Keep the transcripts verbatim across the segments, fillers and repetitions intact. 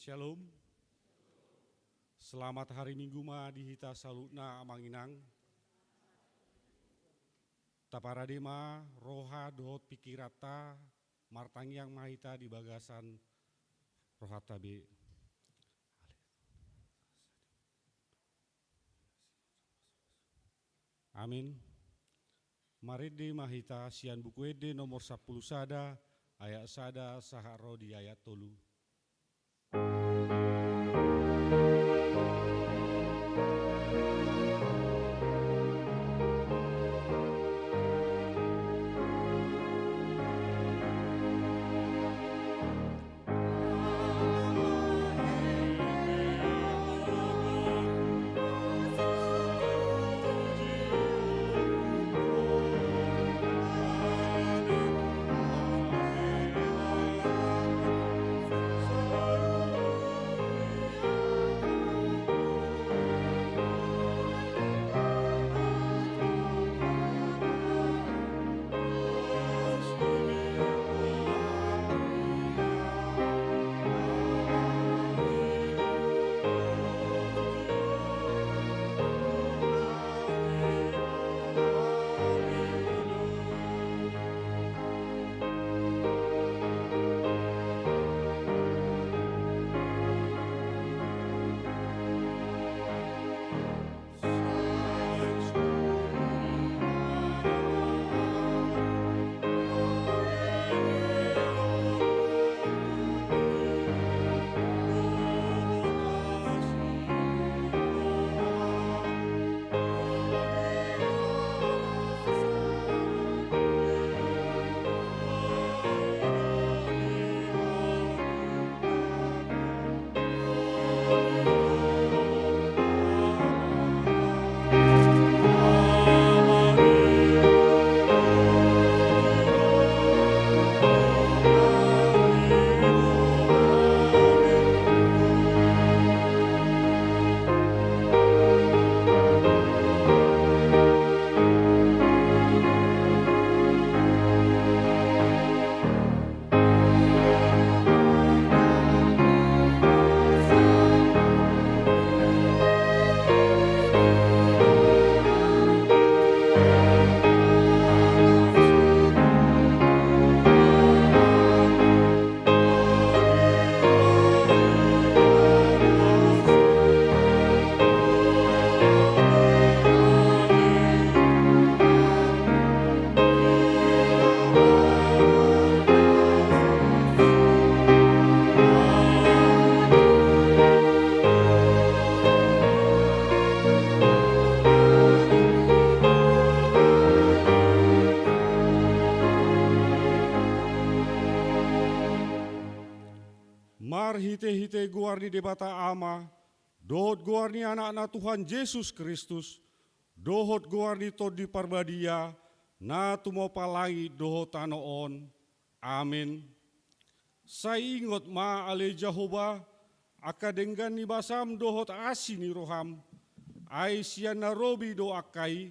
Shalom. Selamat hari Minggu ma di hita saluhutna, amang inang. Taparade ma roha dohot pikiranta, martangiang ma hita di bagasan rohanta be. Amin. Marende ma hita sian Buku Ende nomor sampulu sada, ayat sada sahat ro di ayat tolu. Marhitehite goar ni Debata Ama, dohot goar ni Anakna Tuhan Jesus Kristus, dohot goar ni Tondi Parbadia, na tumompa langit dohot tano on. Amen. Sai ingot ma ale Jahowa, angka denggan ni basam dohot asi ni roham, ai sian na robi do angka i,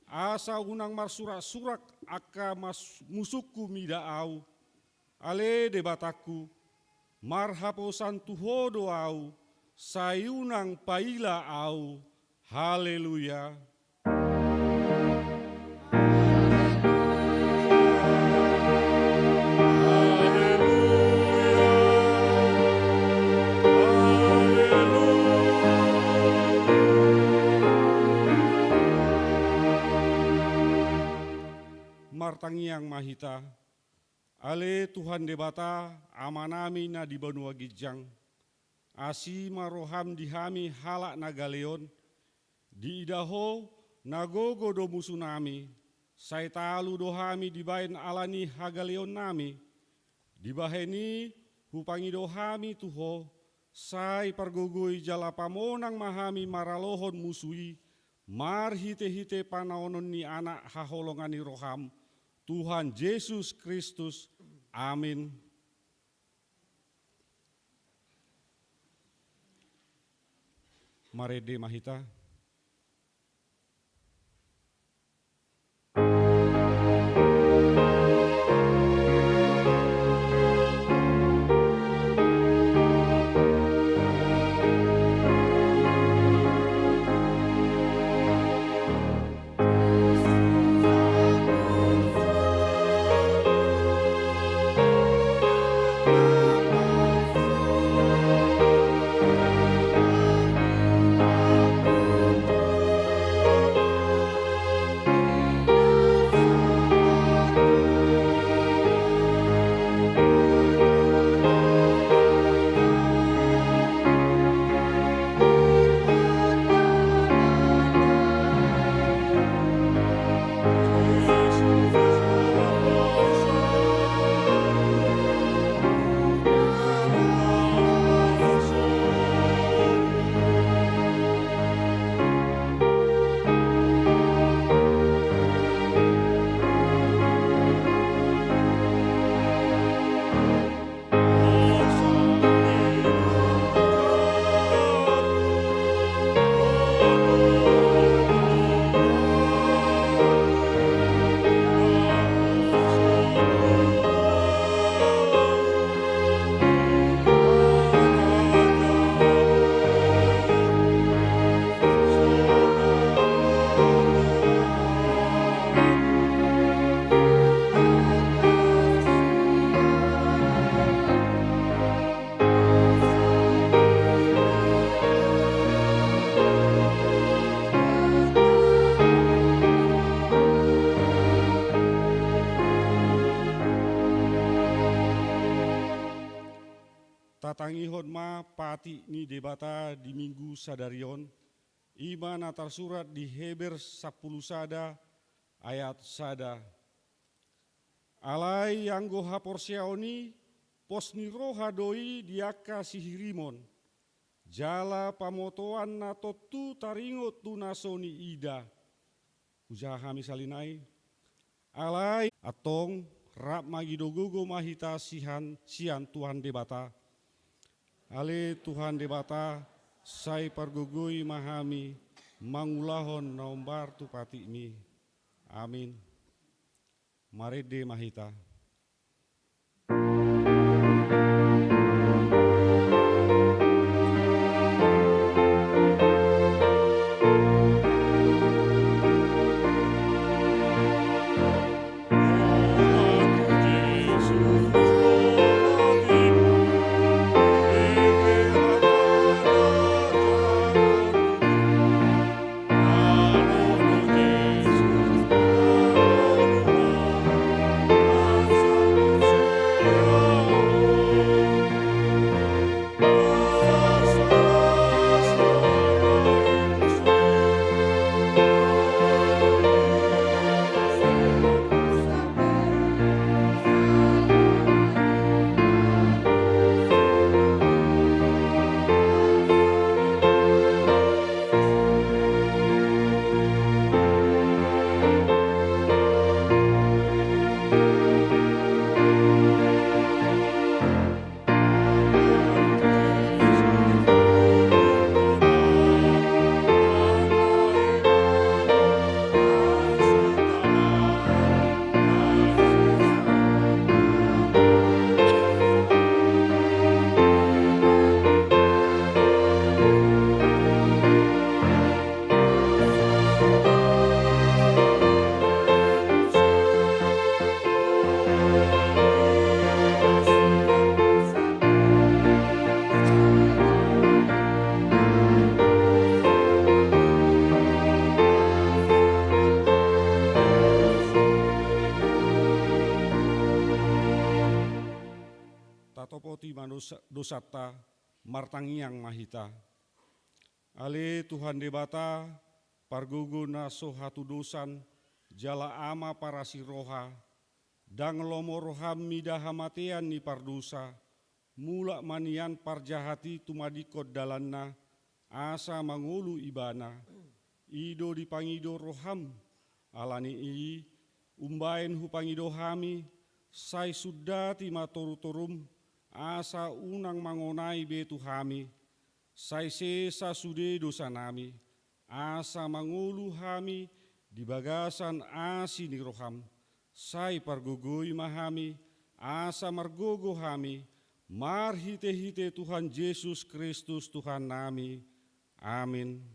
asa unang marsuraksurak angka mas-, musungku mida ahu. Ale Debatangku, marhaposan tu Ho do ahu, sai unang paila ahu. Haleluya. Martangiang ma hita. Ale Tuhan Debata, Amanami na di banua ginjang, asi ma roham di hami halak na galeon, diida Ho na gogo do musunami, sai talu do hami dibahen ala ni hagaleonnami. Dibahen i hupangido hami tu Ho, sai pargogoi jala pamonang ma hami maralohon musu i, marhitehite panaonon ni Anak haholongan ni roham, Tuhan Jesus Kristus. Amin. Marende ma hita. Tatangihon ma patik ni Debata di Minggu sadari on, i ma na tarsurat di Heber sampulu sada ayat sada. Alai anggo haporseaon i, pos ni roha do i di angka sihirimon, jala pamotoan na tontu taringot tu na so niida. Hujaha hami sahali nai. Alai antong rap mangido gogo ma hita sian, sian Tuhan Debata. Ale Tuhan Debata, sai pargogoi ma hami mangulahon na hombar tu patikmi. Amin. Marende ma hita. Tatopoti ma dosa-, dosanta, martangiang ma hita. Ale Tuhan Debata, pargogo na so hatudosan, jala Ama parasi roha, ndang lomo roham mida hamatean ni pardosa, mulak ma nian parjahat i tumadingkon dalanna, asa mangolu ibana. I do dipangido roham, ala ni i, umbaen hupangido hami, sai sundati ma torutorum, asa unang mangonai be tu hami, sai sesa sude dosanami, asa mangolu hami di bagasan asi ni roham, sai pargogoi ma hami, asa margogo hami, marhitehite Tuhan Jesus Kristus Tuhannami. Amin.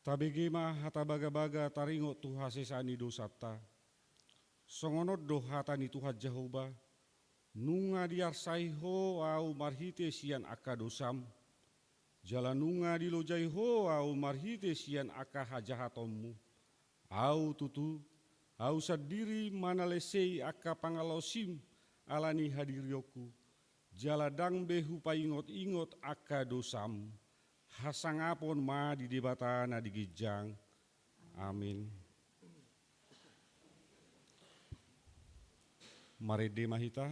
Tabege ma hata bagabaga taringot tu hasesaan ni dosanta. Songon on do hata ni Tuhan Jahowa: Nunga diarsai ho ahu marhite sian angka dosam, jala nunga dilojai ho ahu marhite sian angka hajahatonmu. Ahu tutu, ahu sandiri manalesei angka pangalaosim ala ni hadirionku. jala ndang be hupaingot-ingot angka dosam. Hasangapon ma di Debata na di ginjang. Amin. Marende ma hita.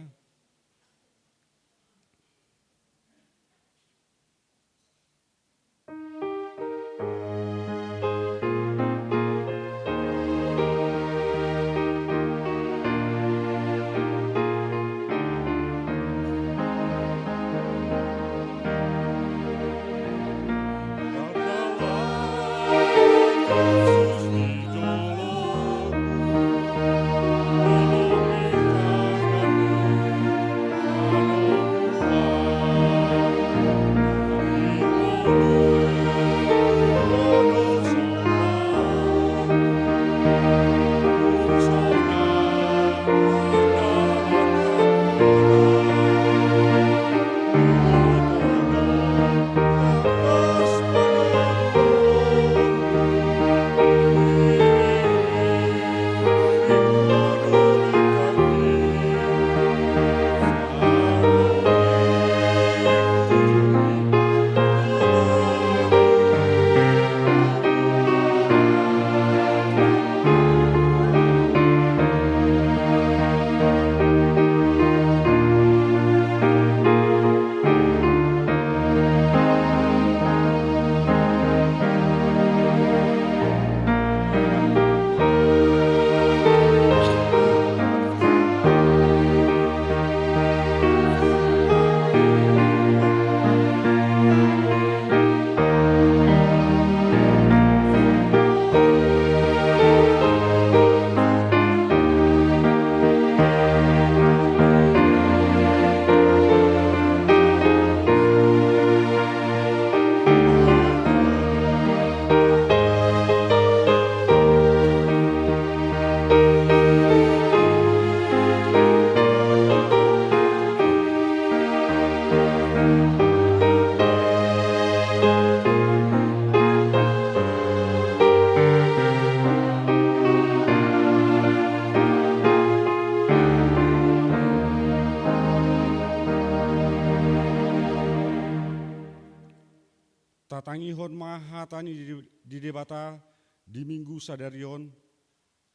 Tatangihon ma hata ni di, di Debata di Minggu sadari on,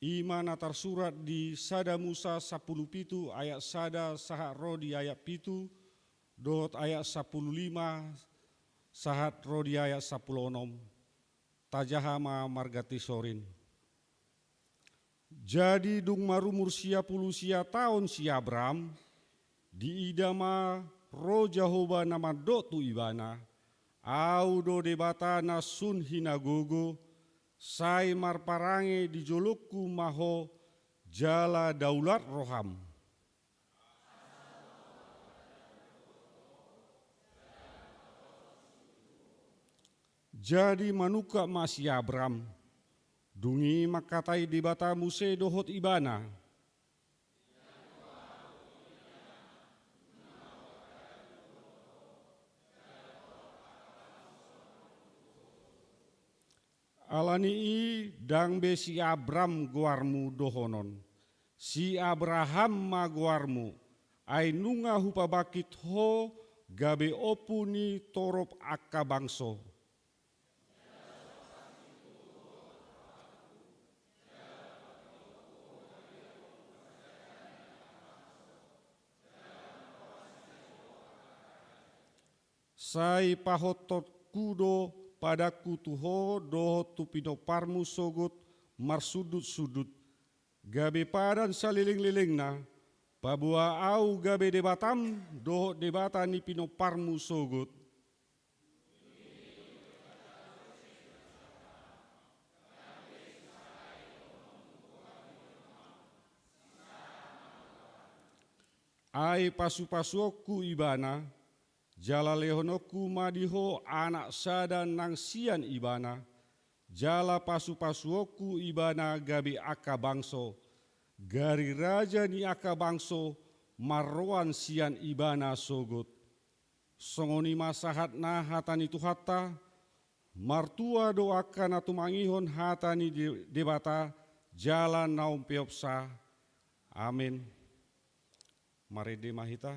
i ma na tarsurat di Sada Musa sampulu pitu ayat sada sahat ro di ayat pitu, dohot ayat sampulu lima sahat ro di ayat sampulu onom. Tajaha ma marganti sorin. Jadi dung marumur sia pulu sia taon si Abram, diida ma ro Jahowa na mandok tu ibana, Ahu do Debata na sun hinagogo, sai marparange di jolongku ma ho, jala daulat roham. Jadi manungkap ma si Abram, dung i mangkatai Debata muse dohot ibana. Alani i ndang be si Abram goarmu dohonon, si Abraham ma goarmu, ai nunga hupabangkit ho gabe ompu ni torop angka bangso. Sai pahothothonku do padangku tu ho dohot tu pinomparmu sogot marsundut-sundut, gabe padan saleleng-lelengna, paboa ahu gabe Debatam dohot Debata ni pinomparmu sogot. Ai pasu-pasuonku ibana, jala lehononku ma di ho anak sada nang sian ibana, jala pasu-pasuonku ibana gabe angka bangso, gari raja ni angka bangso marroan sian ibana sogot. Songon i ma sahatna hata ni Tuhanta. Martua do angka na tumangihon hata ni De-, Debata jala na umpeopsa. Amen. Marende ma hita.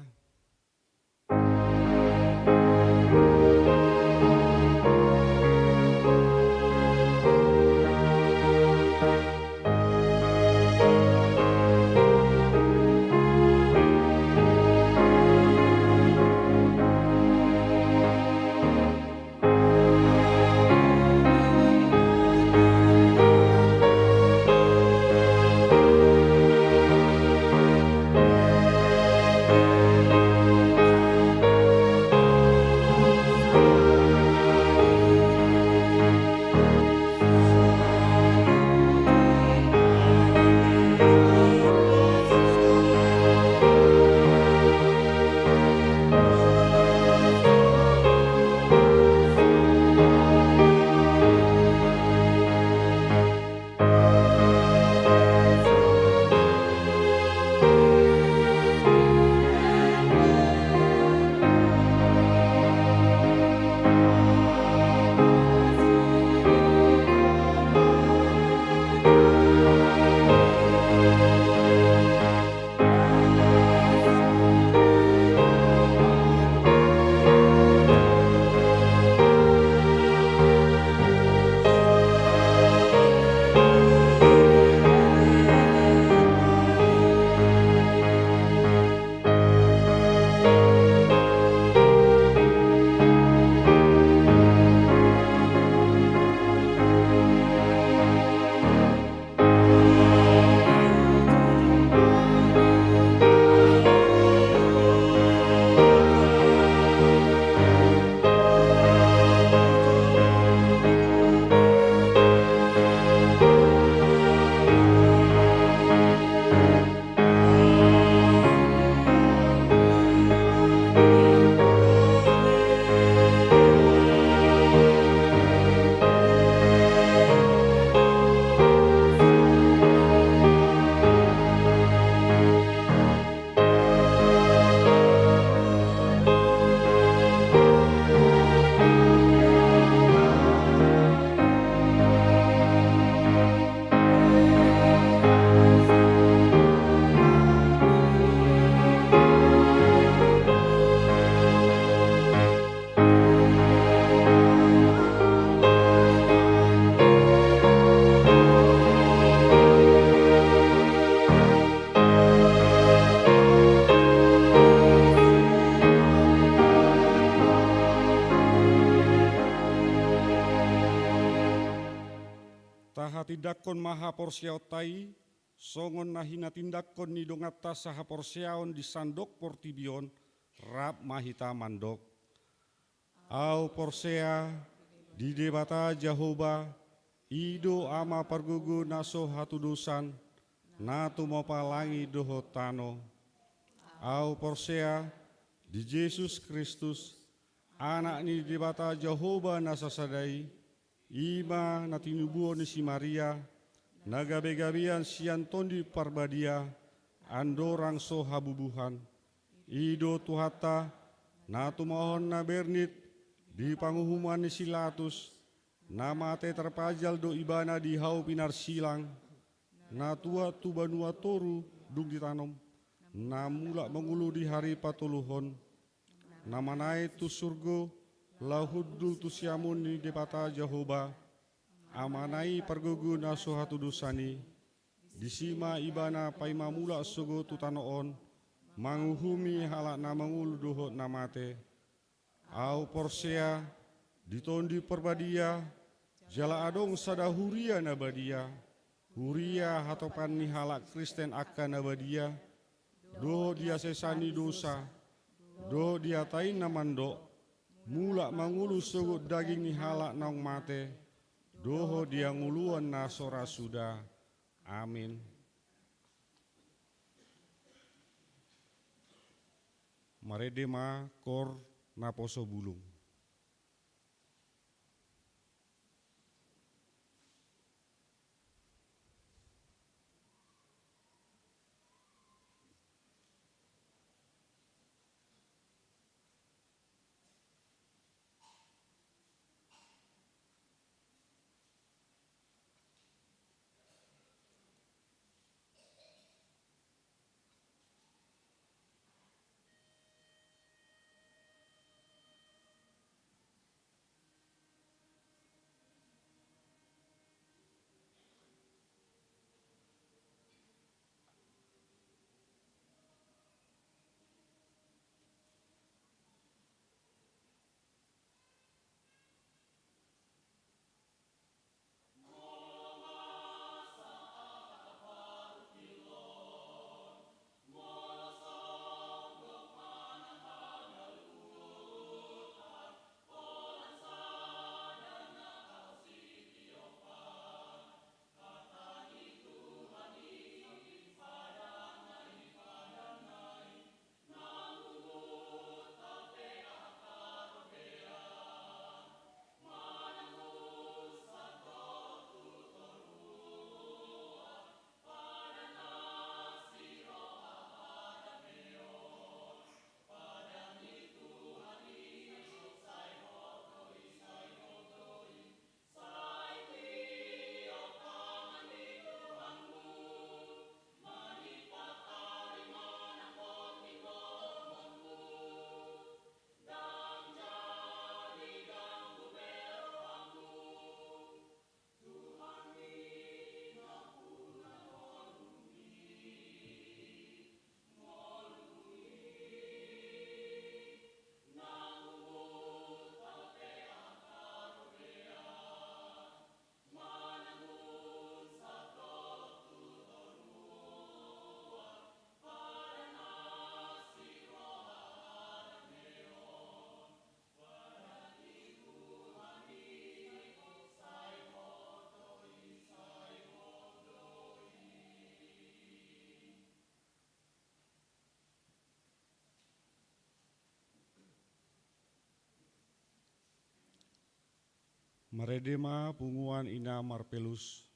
Tahatindangkon ma haporseaonta i, songon na hinatindangkon ni donganta sahaporseaon di sandok portibi on, rap ma hita mandok. Ahu porsea di Debata Jahowa, i do Ama pargogo na so hatudosan, na tumompa langit dohot tano. Ahu porsea di Jesus Kristus, Anak ni Debata Jahowa na sasada i, i ma na tinubuhon ni si Maria, na gabegabean sian Tondi Parbadia, andorang so habubuhan. I do Tuhanta, na tumahon na bernit di panguhuman ni si Latus, na mate tarpajal do Ibana di hau pinarsilang, na tuat tu banua toru dung ditanom, na mulak mangolu di hari patoluhon, na manaek tu surgo, laho hundul tu siamun ni Debata Jahowa, Amana i pargogo na so hatudosan i. Disi ma Ibana paima mulak sogot tu tano on, manguhumi halak na mangolu dohot na mate. Ahu porsea di Tondi Parbadia, jala adong sada huria na badia, huria hatopan ni halak Kristen angka na badia, dohot di hasesaan ni dosa, dohot di hata i na mandok, mulak mangolu sogot daging ni halak naung mate, dohot di hangoluan na so ra suda. Amin. Marende ma koor naposo bulung. Marende ma punguan ina marpelus.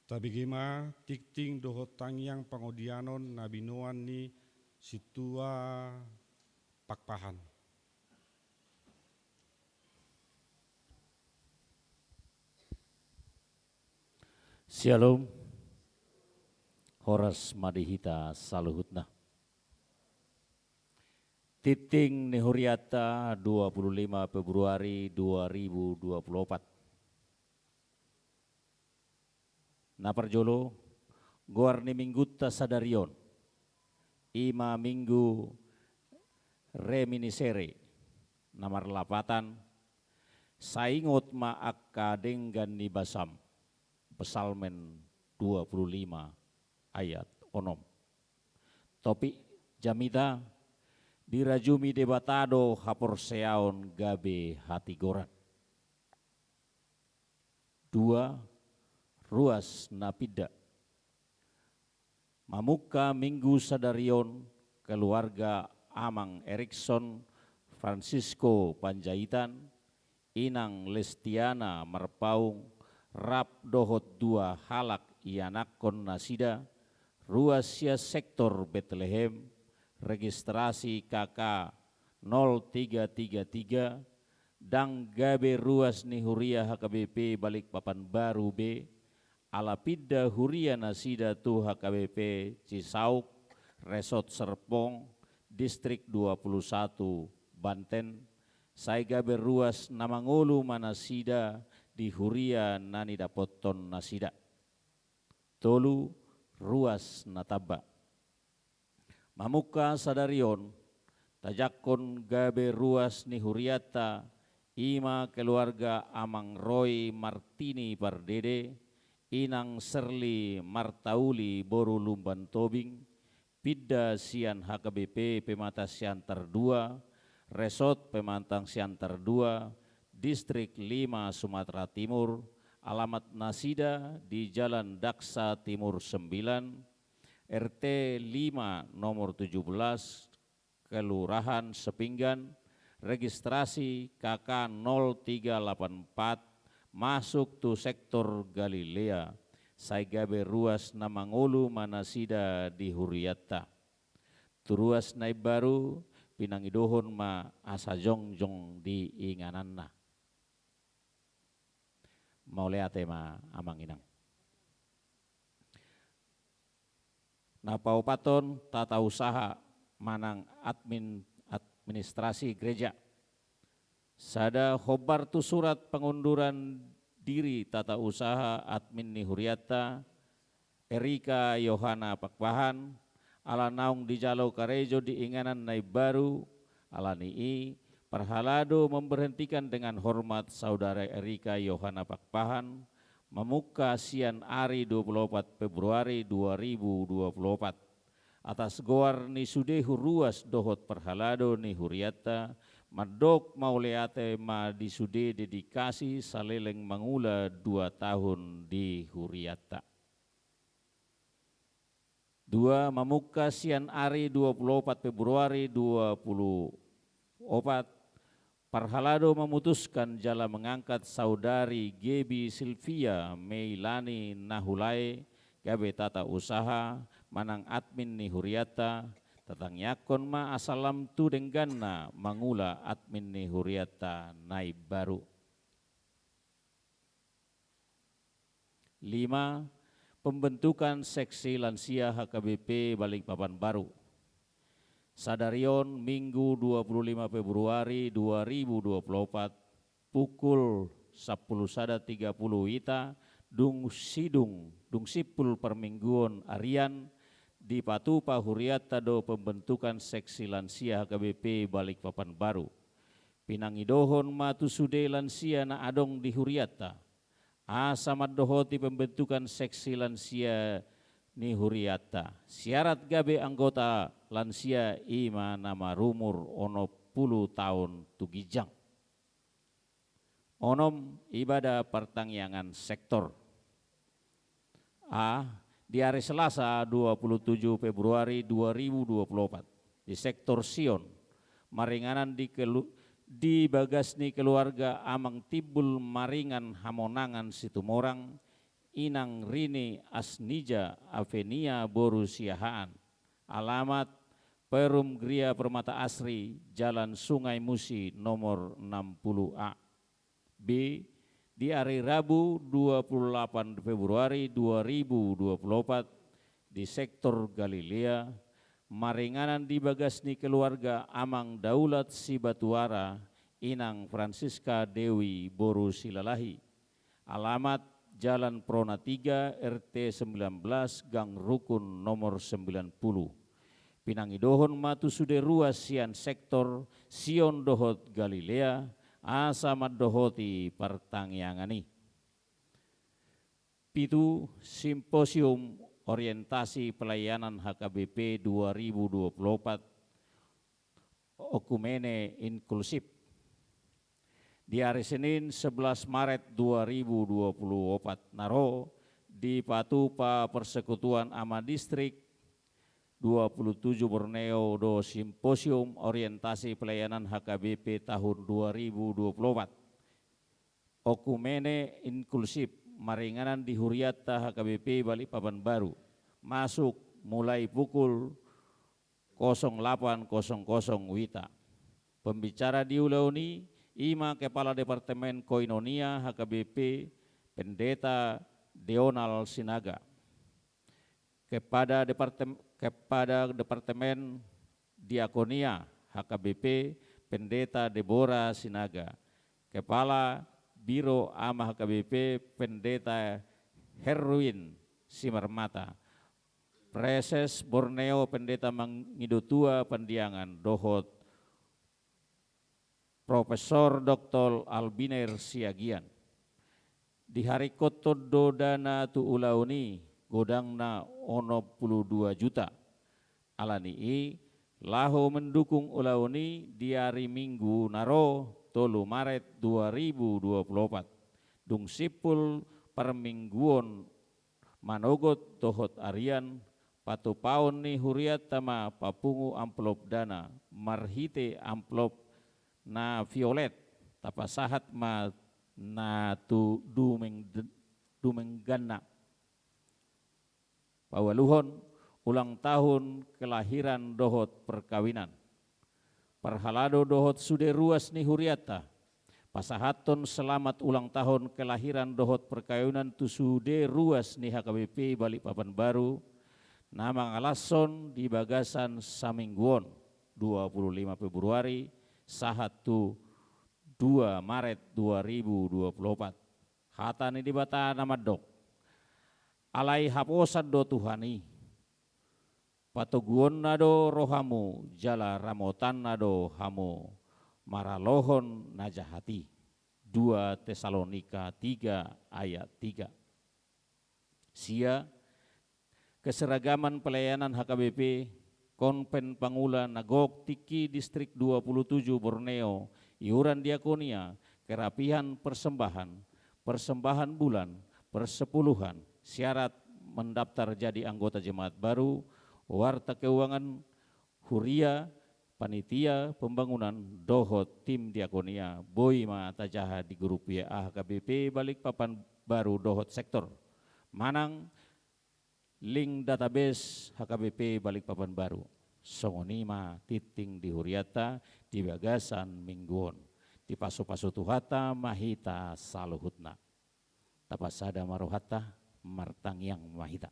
Tabege ma tingting dohot tangiang pangodianon na binoan ni sintua Pakpahan. Syalom. Horas ma di hita saluhutna. Tingting ni hurianta dua puluh lima Februari dua ribu dua puluh opat. Na parjolo, goar ni minggunta sadari on, i ma minggu Reminiscere, na marlapatan, sai ingot ma angka denggan ni basam, Psalmen dua puluh lima ayat onom. Topik jamita, dirajumi Debata do haporseaon gabe hatigoran. Dua, ruas na pinda. Mamungka minggu sadari on, keluarga Amang Erikson Francisco Panjaitan, Inang Lestiana Marpaung, rap dohot dua halak ianakhon nasida, ruas sian sektor Betlehem, registrasi K K nol tiga tiga tiga, ndang gabe ruas ni huria H K B P Balikpapan Baru be, ala pinda huria nasida tu H K B P Cisauk, Resort Serpong, Distrik dua puluh satu Banten, sai gabe ruas na mangolu ma nasida di huria na nidapothon nasida. Tolu, ruas na tamba. Mamungka sadari on, tajangkon gabe ruas ni hurianta, i ma keluarga Amang Roy Martini Pardede, Inang Serli Martauli boru Lumban Tobing, pinda sian H K B P Pematang Siantar dua, Resort Pematang Siantar dua, Distrik lima Sumatera Timur, alamat nasida di Jalan Daksa Timur sembilan, R T lima nomor tujuh belas, Kelurahan Sepinggan, registrasi K K nol tiga lapan empat, masuk tu sektor Galilea, sai gabe ruas na mangolu ma nasida di hurianta. Tu ruas na imbaru, pinangidohon ma asa jongjong di ingananna. Mauliate ma Amang Inang. Na paopathon, tata usaha manang admin, administrasi gereja. Sada, hombar tu surat pengunduran diri tata usaha admin ni hurianta, Erika Yohana Pakpahan, ala naung dijalo karejo di inganan na imbaru, ala ni i, parhalado memberhentikan dengan hormat Saudara Erika Yohana Pakpahan, mamungka sian ari dua puluh opat Februari dua ribu dua puluh opat. Atas goar ni sude huruas dohot parhalado ni hurianta, mandok mauliate ma di sude dedikasi saleleng mangula dua tahun di hurianta. Dua, mamungka sian ari dua puluh opat Februari dua puluh opat, parhalado memutuskan jala mengangkat Saudari Gebi Silvia Meilani Nahulae gabe tata usaha manang admin ni hurianta, tatangiangkon ma asa lam tu dengganna mangula admin ni hurianta na imbaru. Lima, pembentukan seksi lansia H K B P Balikpapan Baru. Sadari on, Minggu dua puluh lima Februari dua ribu dua puluh opat, pukul sampulu sada tiga puluh ita, dung sidung, dung simpul parmingguon arian, dipatupa hurianta do pembentukan seksi lansia H K B P Balikpapan Baru. Pinangidohon ma tu sude lansia na adong di hurianta, asa mandohoti pembentukan seksi lansia ni hurianta. Syarat gabe anggota lansia i ma na marumur onom pulu taon tu ginjang. Onom, ibadah partangiangan sektor. A, di ari Selasa dua puluh tujuh Februari dua ribu dua puluh opat, di sektor Sion, maringanan di kelu-, di bagas ni keluarga Amang Timbul Maringan Hamonangan Situmorang, Inang Rini Asnija Avenia boru Siahaan. Alamat: Perum Gria Permata Asri, Jalan Sungai Musi nomor enam puluh A. B. Di ari Rabu dua puluh delapan Februari dua ribu dua puluh opat, di sektor Galilea, maringanan di bagas ni keluarga Amang Daulat Sibatuara, Inang Francisca Dewi boru Silalahi. Alamat: Jalan Prona tiga, R T sembilan belas, Gang Rukun nomor sembilan puluh. Pinangidohon ma tu sude ruas sian sektor Sion dohot Galilea, asa mandohoti partangiangan i. Pitu, Simposium Orientasi Pelayanan H K B P dua ribu dua puluh opat, Oikumene Inklusif. Di ari Senin sebelas Maret dua ribu dua puluh opat na ro, dipatupa Persekutuan Ama Distrik dua puluh tujuh Borneo do Simposium Orientasi Pelayanan H K B P tahun dua ribu dua puluh opat. Oikumene Inklusif, maringanan di hurianta H K B P Balikpapan Baru, masuk mulai pukul kosong delapan kosong kosong WITA. Pembicara di ulaon i, i ma Kepala Departemen Koinonia H K B P, Pendeta Deonal Sinaga. Kepada Departem-, Kepada Departemen Diakonia H K B P, Pendeta Debora Sinaga. Kepala Biro Ama H K B P, Pendeta Herwin Simarmata. Praeses Borneo, Pendeta Mangidotua Pandiangan, dohot Profesor Doktor Albiner Siagian. Diharingkothon do dana tu ulaon i, godangna onom puluh dua juta. Ala ni i, laho mendukung ulaon i, di ari Minggu na ro, tolu Maret dua ribu dua puluh opat, dung simpul parmingguon manogot dohot arian, patupaon ni hurianta ma papungu amplop dana, marhite amplop na violet, tapasahat ma na tu dumeng-, dumengganna. Paualuhon, ulang tahun kelahiran dohot perkawinan. Parhalado dohot sude ruas ni hurianta, pasahathon selamat ulang tahun kelahiran dohot perkawinan tu sude ruas ni H K B P Balikpapan Baru, na mangalashon di bagasan saminggu on, dua puluh lima Februari sahat tu dua Maret dua ribu dua puluh opat. Hata ni Debata na mandok: Alai haposan do Tuhan i, patoguonna do rohamu, jala ramotanna do hamu, maralohon na jahat i. Dua Tesalonika tiga ayat tiga. Sia, keseragaman pelayanan H K B P, Konven Pangula na gok tingki Distrik dua puluh tujuh Borneo, iuran diakonia, kerapihan persembahan, persembahan bulan, persepuluhan, syarat mendaftar jadi anggota jemaat baru, warta keuangan huria, panitia pembangunan dohot tim diakonia, boi ma tajaha di grup W A H K B P Balikpapan Baru dohot sektor, manang link database H K B P Balikpapan Baru. Songon i ma tingting di hurianta di bagasan minggu on. Dipasupasu Tuhanta ma hita saluhutna. Tapasada ma rohanta, martangiang ma hita.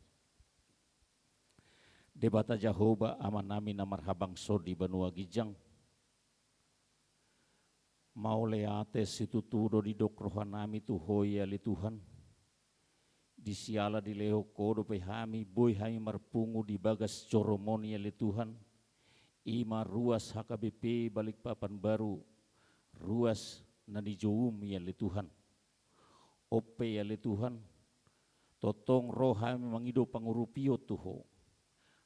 Debata Jahowa, Amanami na marhabangso di banua ginjang, mauliate situtu do didok rohanami tu Ho i ale Tuhan. Di siala dilehon Ho dope hami, boi hami marpungu di bagas joroMon i ale Tuhan. I ma ruas H K B P Balikpapan Baru, ruas na nijoum i ale Tuhan. On pe ale Tuhan, tongtong ro hami mangido pangurupion tu Ho.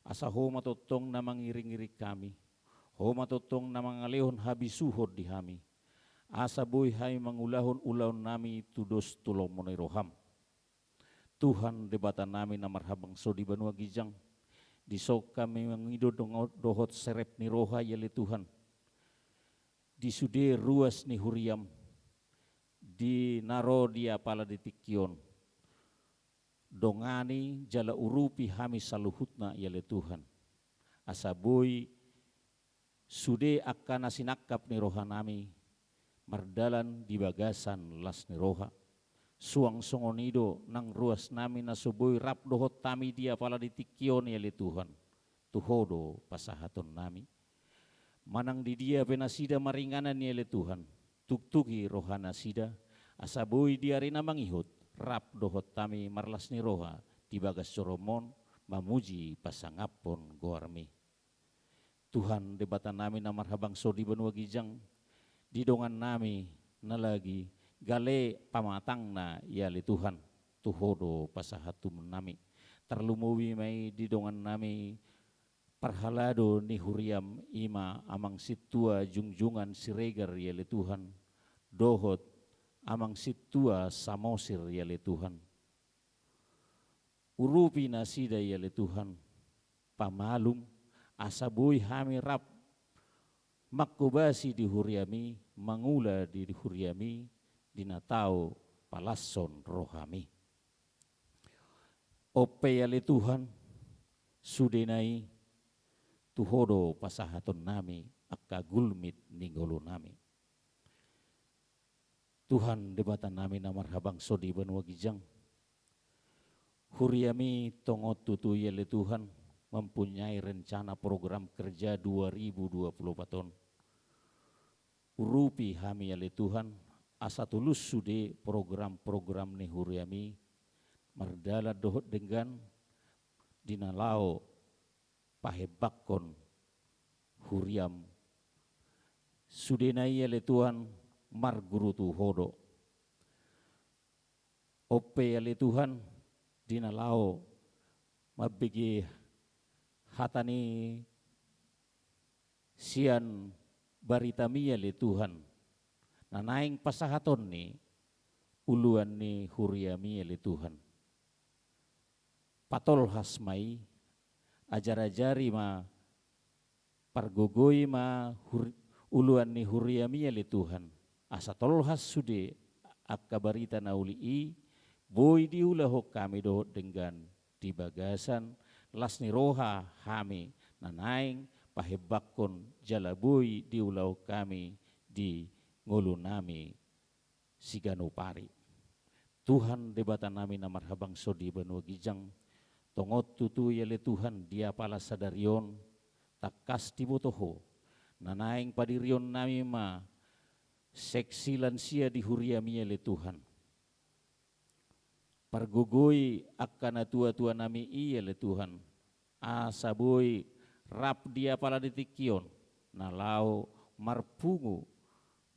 Asa Ho ma tongtong na mangiringiring hami. Ho ma tongtong na mangalehon habisuhon di hami. Asa boi hami mangulahon ulaonnami tudos tu lomo ni rohaM. Tuhan Debatanami na marhabangso di banua ginjang, dison hami mangido dongan dohot serep ni roha i ale Tuhan. Di sude ruas ni huriaM, di na ro di apala di tingki on. dongani jala urupi hami saluhutna, i ale Tuhan. Asa boi sude angka na sinangkap ni rohanami mardalan di bagasan las ni roha. Suang songon i do nang ruasnami na so boi rap dohot hami di apala di tingki on, i ale Tuhan. Tu Ho do pasahatonnami. Manang di dia pe nasida maringanan, i ale Tuhan, tuktuki rohanasida, asa boi di ari na mangihut rap dohot hami marlas ni roha di bagas joroM on, mamuji pasangaphon goarMi. Tuhan Debatanami na marhabangso di banua ginjang, di dongannami na lagi gale pamatangna, i ale Tuhan, tu Ho do pasahatonnami. Tarlumobi ma i di dongannami parhalado ni huriaM, i ma Amang Sintua Jungjungan Siregar, i ale Tuhan, dohot Amang Sintua Samosir, i ale Tuhan. Urupi nasida, i ale Tuhan, pamalum, asa boi hami rap manghobasi di huriaMi, mangula di huriaMi, di na tau palashon rohaMi. On pe, i ale Tuhan, sudena i, tu Ho do pasahatonnami angka gulmit ni ngolunami. Tuhan Debatanami na marhabangso di banua ginjang, huriaMi tongon tutu, i ale Tuhan, mempunyai rencana program kerja dua ribu dua puluh empat on. Urupi hami, i ale Tuhan, asa tulus sude program-program ni huriaMi mardalan dohot denggan di na laho pahebakkon huriaM. Sudena i, i ale Tuhan, marguru tu Ho do. On pe, i ale Tuhan, di na laho mambege hata ni sian baritaMi, i ale Tuhan, na naeng pasahaton ni uluan ni huriaMi, i ale Tuhan. Patolhas ma i, ajar-ajari ma, pargogoi ma hur-, uluan ni huriaMi, i ale Tuhan. Asa tolhas sude angka barita na uli i, boi diulahon hami dohot denggan di bagasan las ni roha hami na naeng pahebakkon jala boi diulahon hami di ngolunami siganup ari. Tuhan Debatanami na marhabangso di banua ginjang, tongon tutu, i ale Tuhan, di apala sadari on, tangkas diboto Ho, na naeng padirionnami ma seksi lansia di huriaMi, i ale Tuhan. Pargogoi angka natua-tuanami i, i ale Tuhan, asa boi rap di apala di tingki on, na laho marpungu,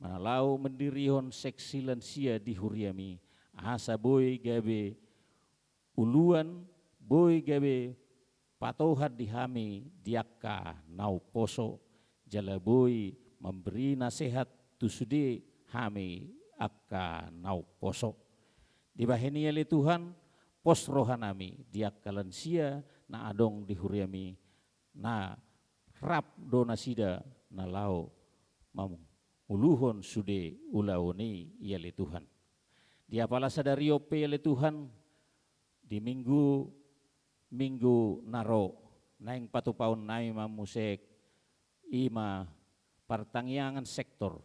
na laho mandirihon seksi lansia di huriaMi, asa boi gabe uluan, boi gabe patohan di hami di angka na umposo, jala boi mamberi nasehat tu sude hami angka na umposo. Dibahen i, i ale Tuhan, pos rohanami di angka lansia na adong di huriaMi, na rap do nasida na laho manguluhon sude ulaon i, i ale Tuhan. Di apala sadari on pe, i ale Tuhan, di minggu, minggu na ro, naeng patupaonnami ma muse, i ma partangiangan sektor.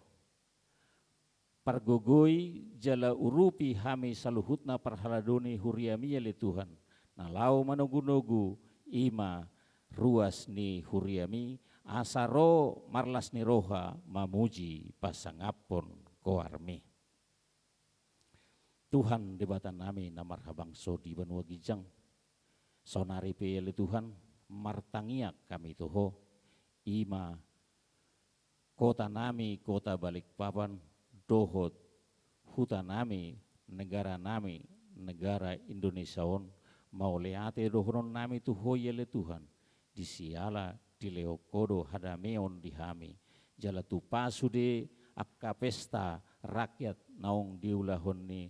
Pargogoi jala urupi hami saluhutna parhalado ni huriaMi, i ale Tuhan, na laho manogu-nogu, i ma ruas ni huriaMi, asa ro marlas ni roha mamuji pasangaphon goarMi. Tuhan Debatanami na marhabangso di banua ginjang, saonari pe, i ale Tuhan, martangiang hami tu Ho, i ma kotanami, kota Balikpapan, dohot hutanami, negaranami, negara Indonesia on, mauliate dohononnami tu Ho, i ale Tuhan, di siala dilehon Ho do hadameon di hami, jala tupa sude angka pesta rakyat naung diulahon ni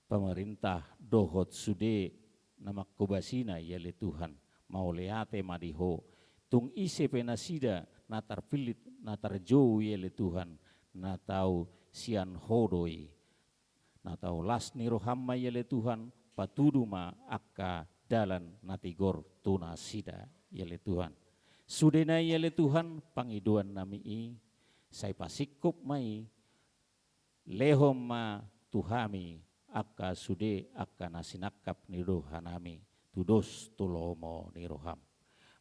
pamarintah dohot sude na manghobasina, i ale Tuhan, mauliate ma di Ho. Tung ise pe nasida na tarpillit, na tarjou, i ale Tuhan, na tau sian Ho do i. Na tau las ni rohaM ma, i ale Tuhan, patudu ma angka dalan na tigor tu nasida, i ale Tuhan. Sudena i ale Tuhan, pangidoan nami i, sai pasingkop ma i, lehon ma tu hami angka sude angka na sinangkap ni roha nami, tudos tu lomo ni roham.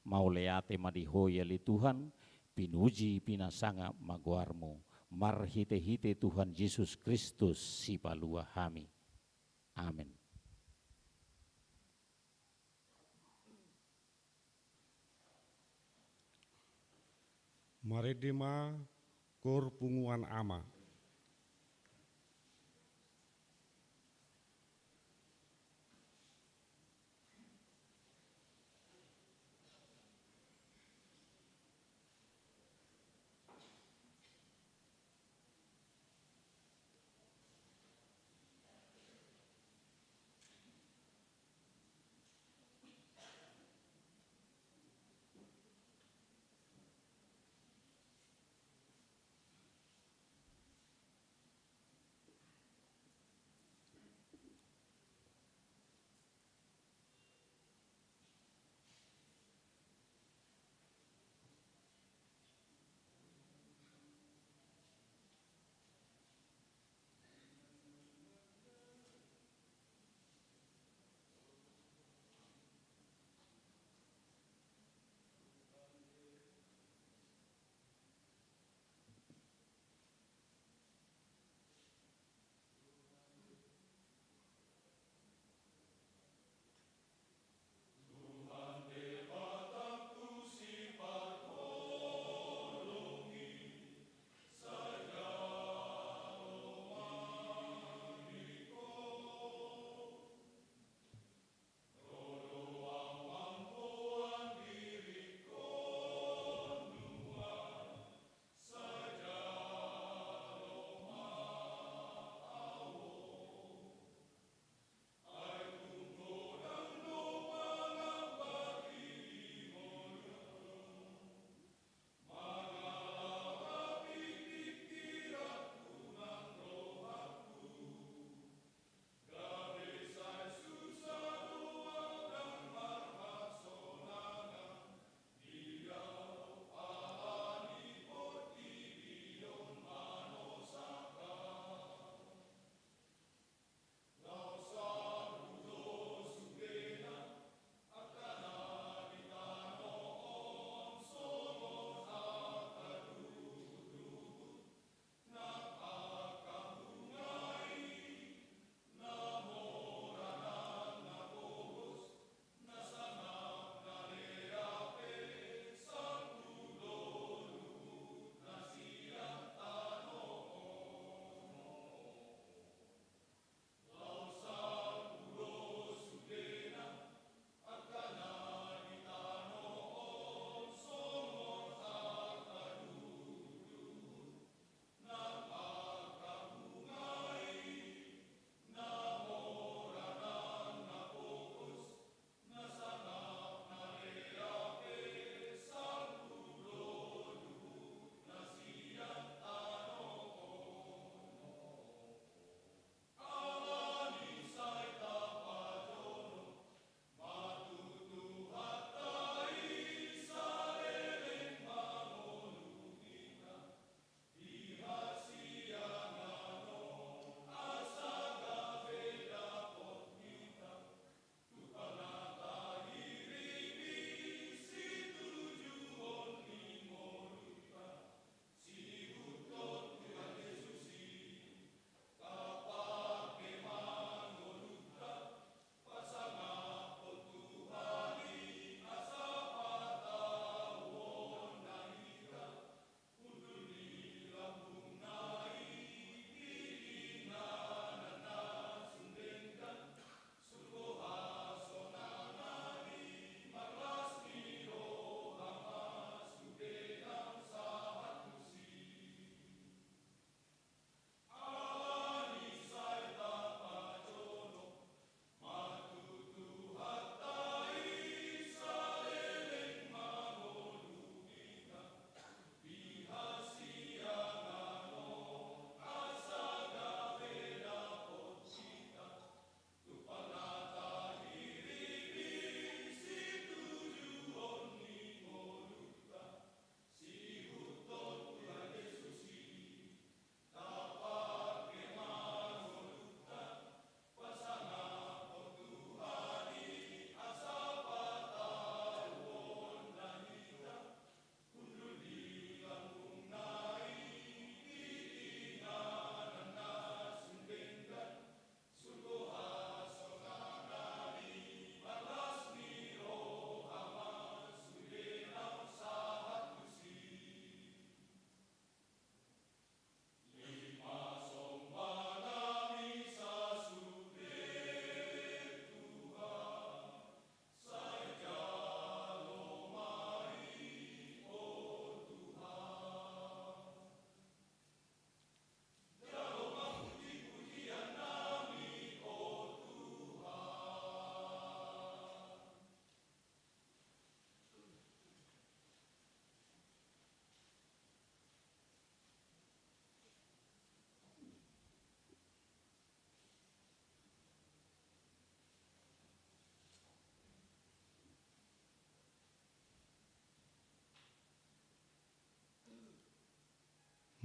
Mauliate ma di Ho i ale Tuhan, pinuji pinasangap ma goarmu, marhitehite Tuhan Jesus Kristus sipalua hami. Amen. Marende ma, koor punguan Ama.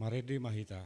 Marende ma hita.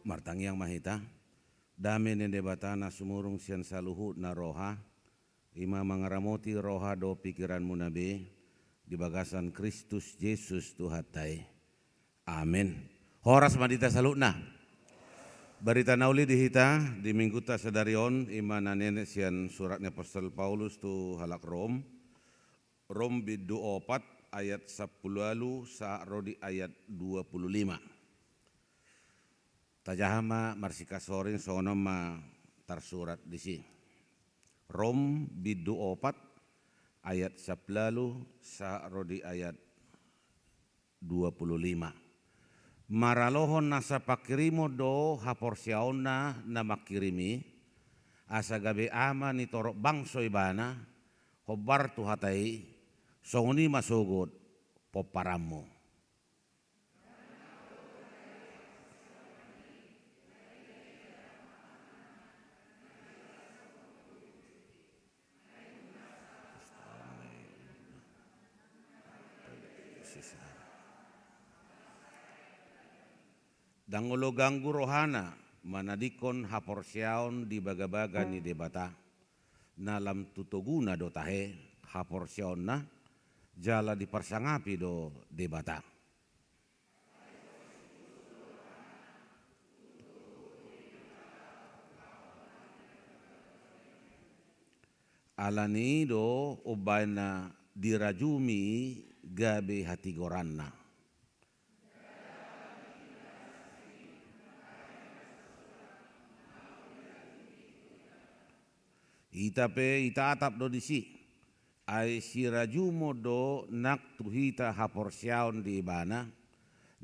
Martangiang ma hita. Dame ni Debata na sumurung sian saluhutna roha, i ma mangaramoti roha dohot pikiranmuna be di bagasan Kristus Jesus Tuhanta i. Amen. Horas ma di hita saluhutna. Barita na uli di hita di minggunta sadari on, i ma na nienet sian surat ni apostel Paulus tu halak Rom, Rom bindu opat ayat sampulu ualu sahat ro di ayat dua pulu lima. Tajaha ma marsikasoring, songon on ma tarsurat disi. Rom bindu opat ayat sampulu ualu sahat ro di ayat dua pulu lima. Maralohon nasa pangkirimon do haporseaonna na mangkirim i, asa gabe ama ni torop bangso ibana, hombar tu hata i, songon i ma sogot pomparanmu. Ndang olo ganggu rohana manadingkon haporseaon di bagabaga ni Debata. Na lam tu toguna do tahe haporseaonna, jala diparsangapi do Debata. Alani i do umbahen na dirajumi gabe hatigoranna. Hita pe itatap do disi, ai sirajumon do nang tu hita haporseaon di Ibana,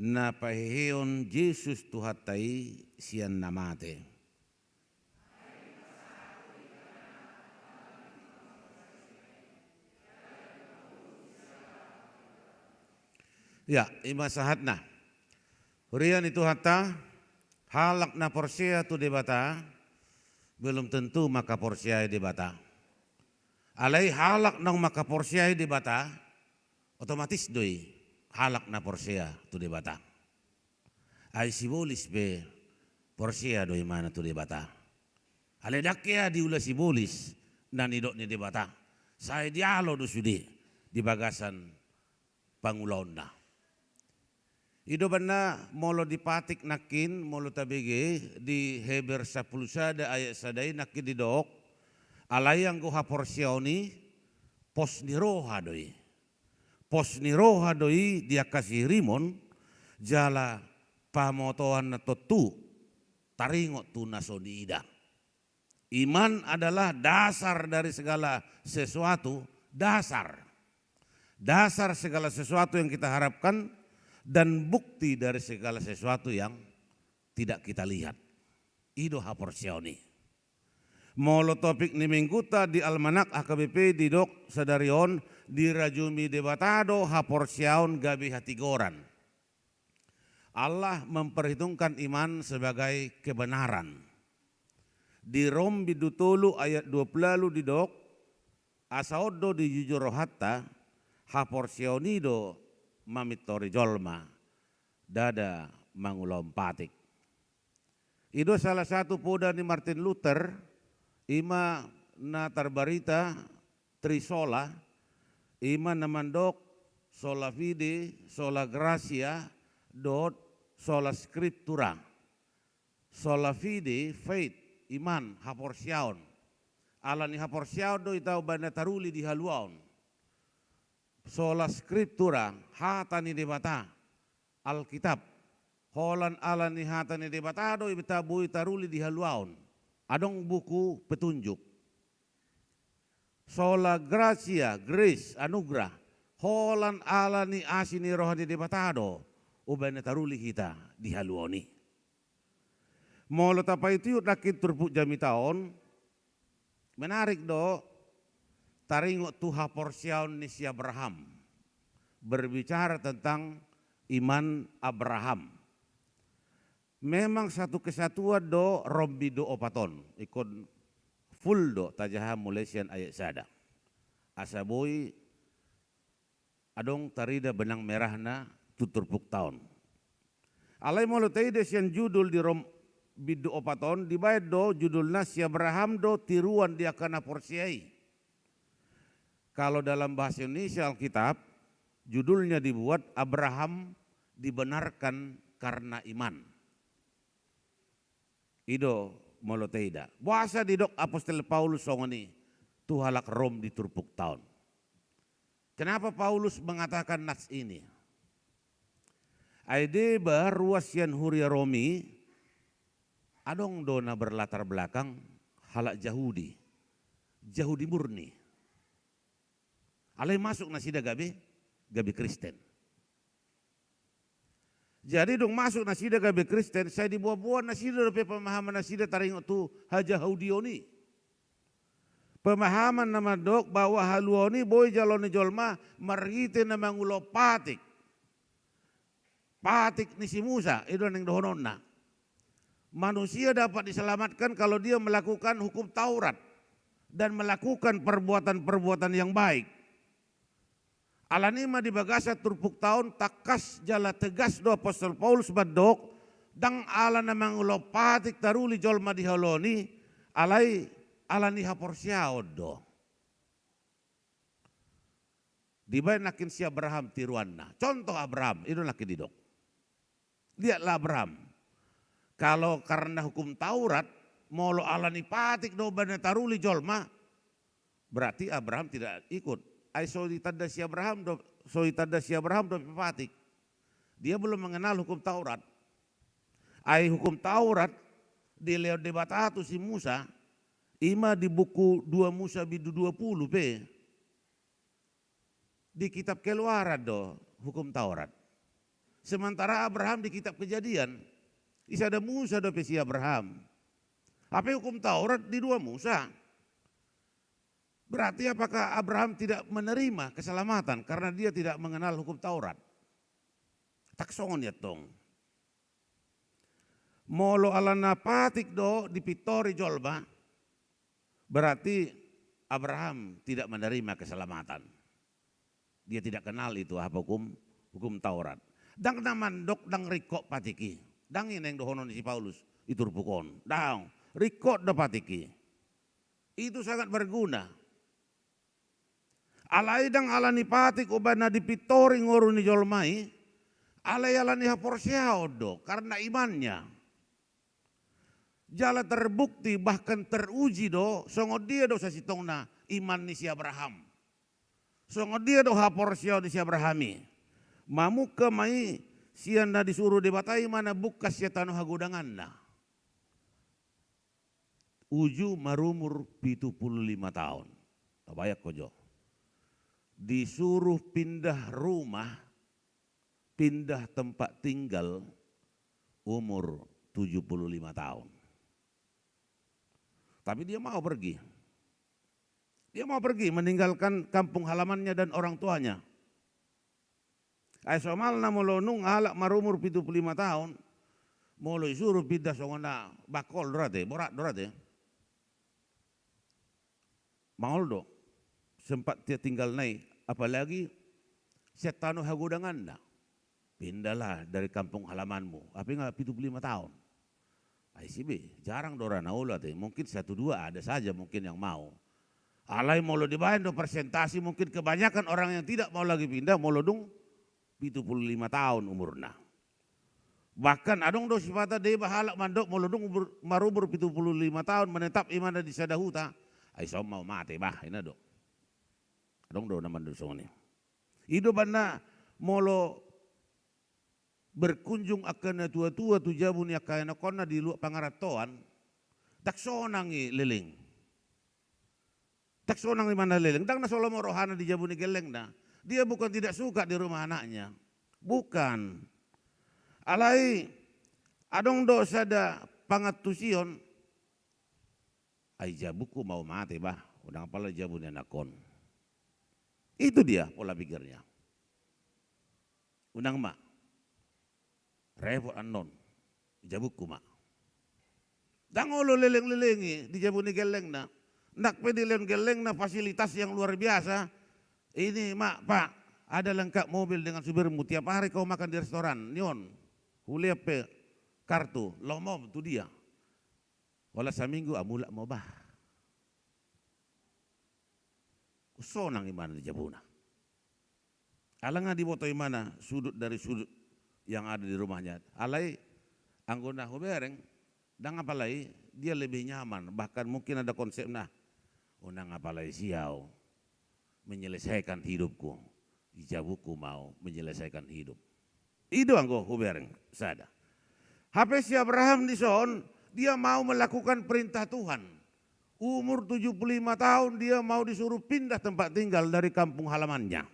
na paheheon Jesus Tuhanta i sian na mate. Ya, i ma sahatna. Huria ni Tuhanta, halak na porsea tu Debata, belum tentu mangkaporseai Debata. Alai halak naung mangkaporseai Debata, otomatis do i halak na porsea tu Debata. Ai sibolis pe porsea do imana tu Debata. Alai ndang hea diula sibolis na nidok ni Debata. Sai dialo do sude di bagasan pangulaonna. I do umbahen na molo dipatik nangkin, molo tabege di Heber sampulu sada ayat sada i nangkin didok, alai anggo haporseaon i pos ni roha do i. Pos ni roha do i di angka sihirimon, jala pamotoan na tontu taringot tu na so niida. Iman adalah dasar dari segala sesuatu, dasar. Dasar segala sesuatu yang kita harapkan dan bukti dari segala sesuatu yang tidak kita lihat. I do haporseaon i. Molo topik ni mingguta di almanak H K B P didok sadari on, dirajumi Debata do haporseaon gabe hatigoran. Allah memperhitungkan iman sebagai kebenaran. Di Rom bindu tolu ayat dua pulu ualu didok, asa on do dijujur rohanta, haporseaon i do mamintori jolma, ndada mangulaon patik. I do salah satu poda ni Martin Luther, i ma na tarbarita Tri Sola, i ma na mandok sola fide, sola gratia, dohot sola scriptura. Sola fide, faith, iman, haporseaon. Alani haporseaon do hita umbahen na taruli di haluaon. Sola scriptura, hata ni Debata, Alkitab. Holan alani hata ni Debata do hita boi taruli di haluaon. Adong buku petunjuk. Sola gratia, grace, anugerah. Holan alani asi ni roha ni Debata do umbahen na taruli hita di haluaon i. Molo tapaihutihut nangkin turpuk jamita on, menarik do taringot tu haporseaon ni si Abraham. Berbicara tentang iman Abraham. Memang satu kesatuan do Rom bindu opat on. Ingkon full do tajaha mulai sian ayat sada. Asa boi adong tarida benang merahna tu turpukta on. Alai molo taida sian judul di Rom bindu opat on, dibaen do judulna si Abraham do tiruan di angka na porsea i. Kalau dalam bahasa Indonesia Alkitab, judulnya dibuat Abraham dibenarkan karena iman. I do molo taida. Boasa didok apostel Paulus songon i tu halak Rom di turpukta on? Kenapa Paulus mengatakan nas ini? Ai deba ruas sian huria Rom i, adong do na berlatar belakang halak Jahudi. Jahudi murni. Alai masuk nasida gabe, gabe Kristen. Jadi dung masuk nasida gabe Kristen, sai diboanboan nasida dope pemahaman nasida taringot tu hajahudion i. Pemahaman na mandok bahwa haluaon i boi jalo ni jolma marhite na mangulahon patik. Patik ni si Musa, i do naeng dohononna. Manusia dapat diselamatkan kalau dia melakukan hukum Taurat dan melakukan perbuatan-perbuatan yang baik. Alani i ma di bagasan turpukta on tangkas jala tegas do apostel Paulus mandok, ndang ala na mangulahon patik taruli jolma di haluaon i, alai alani haporseaon do. Dibaen nangkin si Abraham tiruanna. Contoh Abraham, i do nangkin didok. Lihatlah Abraham. Kalau karena hukum Taurat, molo alani patik do umbahen na taruli jolma, Berarti Abraham tidak ikut. Ai so ditanda si Abraham do, so ditanda si Abraham dope patik. Dia belum mengenal hukum Taurat. Ai hukum Taurat dilehon Debata tu si Musa, ima di buku dua Musa bindu dua pulu pe. Di kitab Keluaran do hukum Taurat. Sementara Abraham di kitab Kejadian, i sada Musa dope si Abraham. Hape hukum Taurat di dua Musa. Berarti apakah Abraham tidak menerima keselamatan karena dia tidak mengenal hukum Taurat? Tak songon i antong. Molo alana patik do dipintori jolma, berarti Abraham tidak menerima keselamatan. Dia tidak kenal itu apa hukum, hukum Taurat. Ndang na mandok ndang ringkot patik i. Ndang i naeng dohonon ni si Paulus i turpuk on. Ndang, ringkot do patik i. Itu sangat berguna. Alai ndang ala ni patik umbahen na dipintori ngoru ni jolma i, alai ala ni haporseaon do, karena imannya. Jala terbukti, bahkan teruji do, songon dia do sasintongna iman ni si Abraham. Songon dia do haporseaon ni si Abraham i. Mamungka ma i sian na disuru Debata i, ima na bungkas sian tano hagodanganna. Uju marumur pitu pulu lima taon. Tabayangko jo. Disuruh pindah rumah, pindah tempat tinggal, umur tujuh puluh lima tahun. Tapi dia mau pergi. Dia mau pergi meninggalkan kampung halamannya dan orang tuanya. Ai somalna molo nunga halak marumur pitu pulu lima taon, molo disuru pindah songon na bangkol do ra te, borat do ra te. Maol do sempat dia tinggalna i, apalagi sian tano hagodanganna. Pindahlah dari kampung halamanmu. Hape nga pitu pulu lima taon. Ai si be, jarang do ra na olo ate. Mungkin satu dua ada saja mungkin yang mau. Alai molo dibaen do persentasi, mungkin kebanyakan orang yang tidak mau lagi pindah molo dung pitu pulu lima taon umurna. Bahkan adong do sipata deba halak mandok molo dung umur, marumur pitu pulu lima taon menetap imanna di sada huta, ai songon ma mate bah, ina do. Adong do na mandok songon i. I do umbahen na molo berkunjung angka na tua-tua tu jabu ni angka ianakhonna di luat pangarantoan, ndang sonang i leleng. Ndang sonang imanna leleng, ndang na so lomo rohana di jabu ni gellengna. Dia bukan tidak suka di rumah anaknya. Bukan. Alai adong do sada pangantusion, ai jabungku ma mate bah, unang apala jabu ni anakhon. Itu dia pola pikirnya. Unang ma. Repot annon. Jabungku ma. Ndang olo leleng-lelengi di jabu ni gellengna. Nang pe dilehon gellengna fasilitas yang luar biasa. Ini mak, pak, ada lengkap mobil dengan supirmu, tiap hari kau makan di restoran. Nion. Hulehon pe kartu, lomo tu dia. Holan saminggu, ah, mulak ma bah. Sonang imanna di jabuna. Ala nga diboto imanna sudut dari sudut yang ada di rumahnya. Alai anggo na hubereng, ndang apalai dia lebih nyaman. Bahkan mungkin ada konsepna, unang apalai siau menyelesaikan hidupku. Di jabungku ma au menyelesaikan hidup. I do anggo hubereng sada. Hape si Abraham dison, dia mau melakukan perintah Tuhan. Umur tujuh puluh lima tahun dia mau disuruh pindah tempat tinggal dari kampung halamannya.